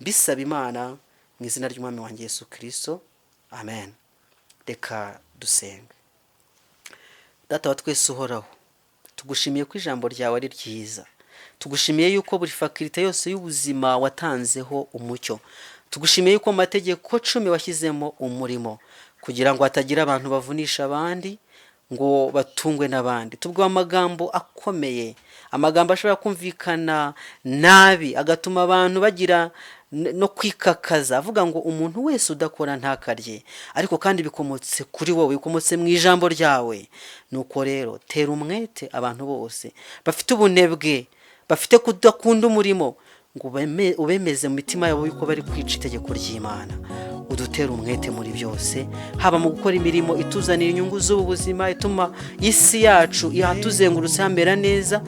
S1: mbisaba Imana mu izina ry'Umwami wanjye Yesu Kristo, amen. Reka dusenge. Data wa twese uhoraho, tugushimiye ko ijambo ryawe ari ryiza. Tugushimiye yuko buri fakirite yose y'ubuzima watanzeho umucyo. Tugushimiye yuko mu mategeko 10 washyizemo umurimo, kugira ngo hatagira abantu bavunisha abandi ngo batungwe n'abandi. Tubwiwe amagambo akomeye, amagambo ashobora kumvikana nabi agatuma abantu bagira no kwikakaza, avuga ngo umuntu wese udakora ntakarye, ariko kandi bikomotse kuri wowe, bikomotse mu ijambo ryawe. Nuko rero tera umwete abantu bose bafite ubunebwe, bafite kudakunda umurimo, ngo ubemeze mu mitima yabo yuko bari kwica itegeko ry'Imana. Udutera umwete muri byose, haba mu gukora imirimo ituzanira inyungu z'ubu buzima, ituma isi yacu ihatuzengurutse hamera neza,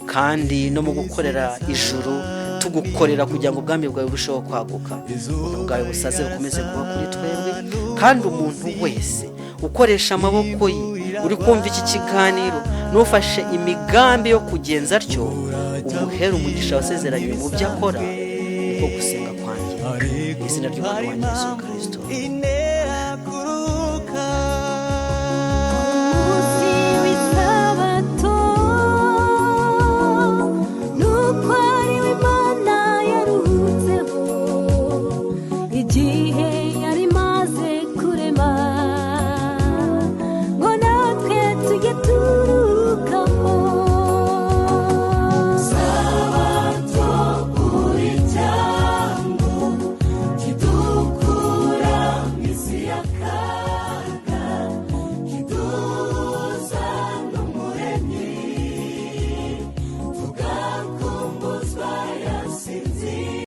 S1: kandi no mu gukorera ijuru, tugukorera kugira ngo ubwami bwawe burusheho kwaguka, ubuntu bwawe busaze bukomeze kuba kuri twebwe. Kandi umuntu wese ukoresha amaboko ye, uri kumva iki kiganiro, n'ufashe imigambi yo kugenza atyo, umuhere umugisha wasezeranye mu byo akora. Niko gusenga kwanjye mu izina ry'Umwami wanjye Yesu Kristo.
S3: Intera.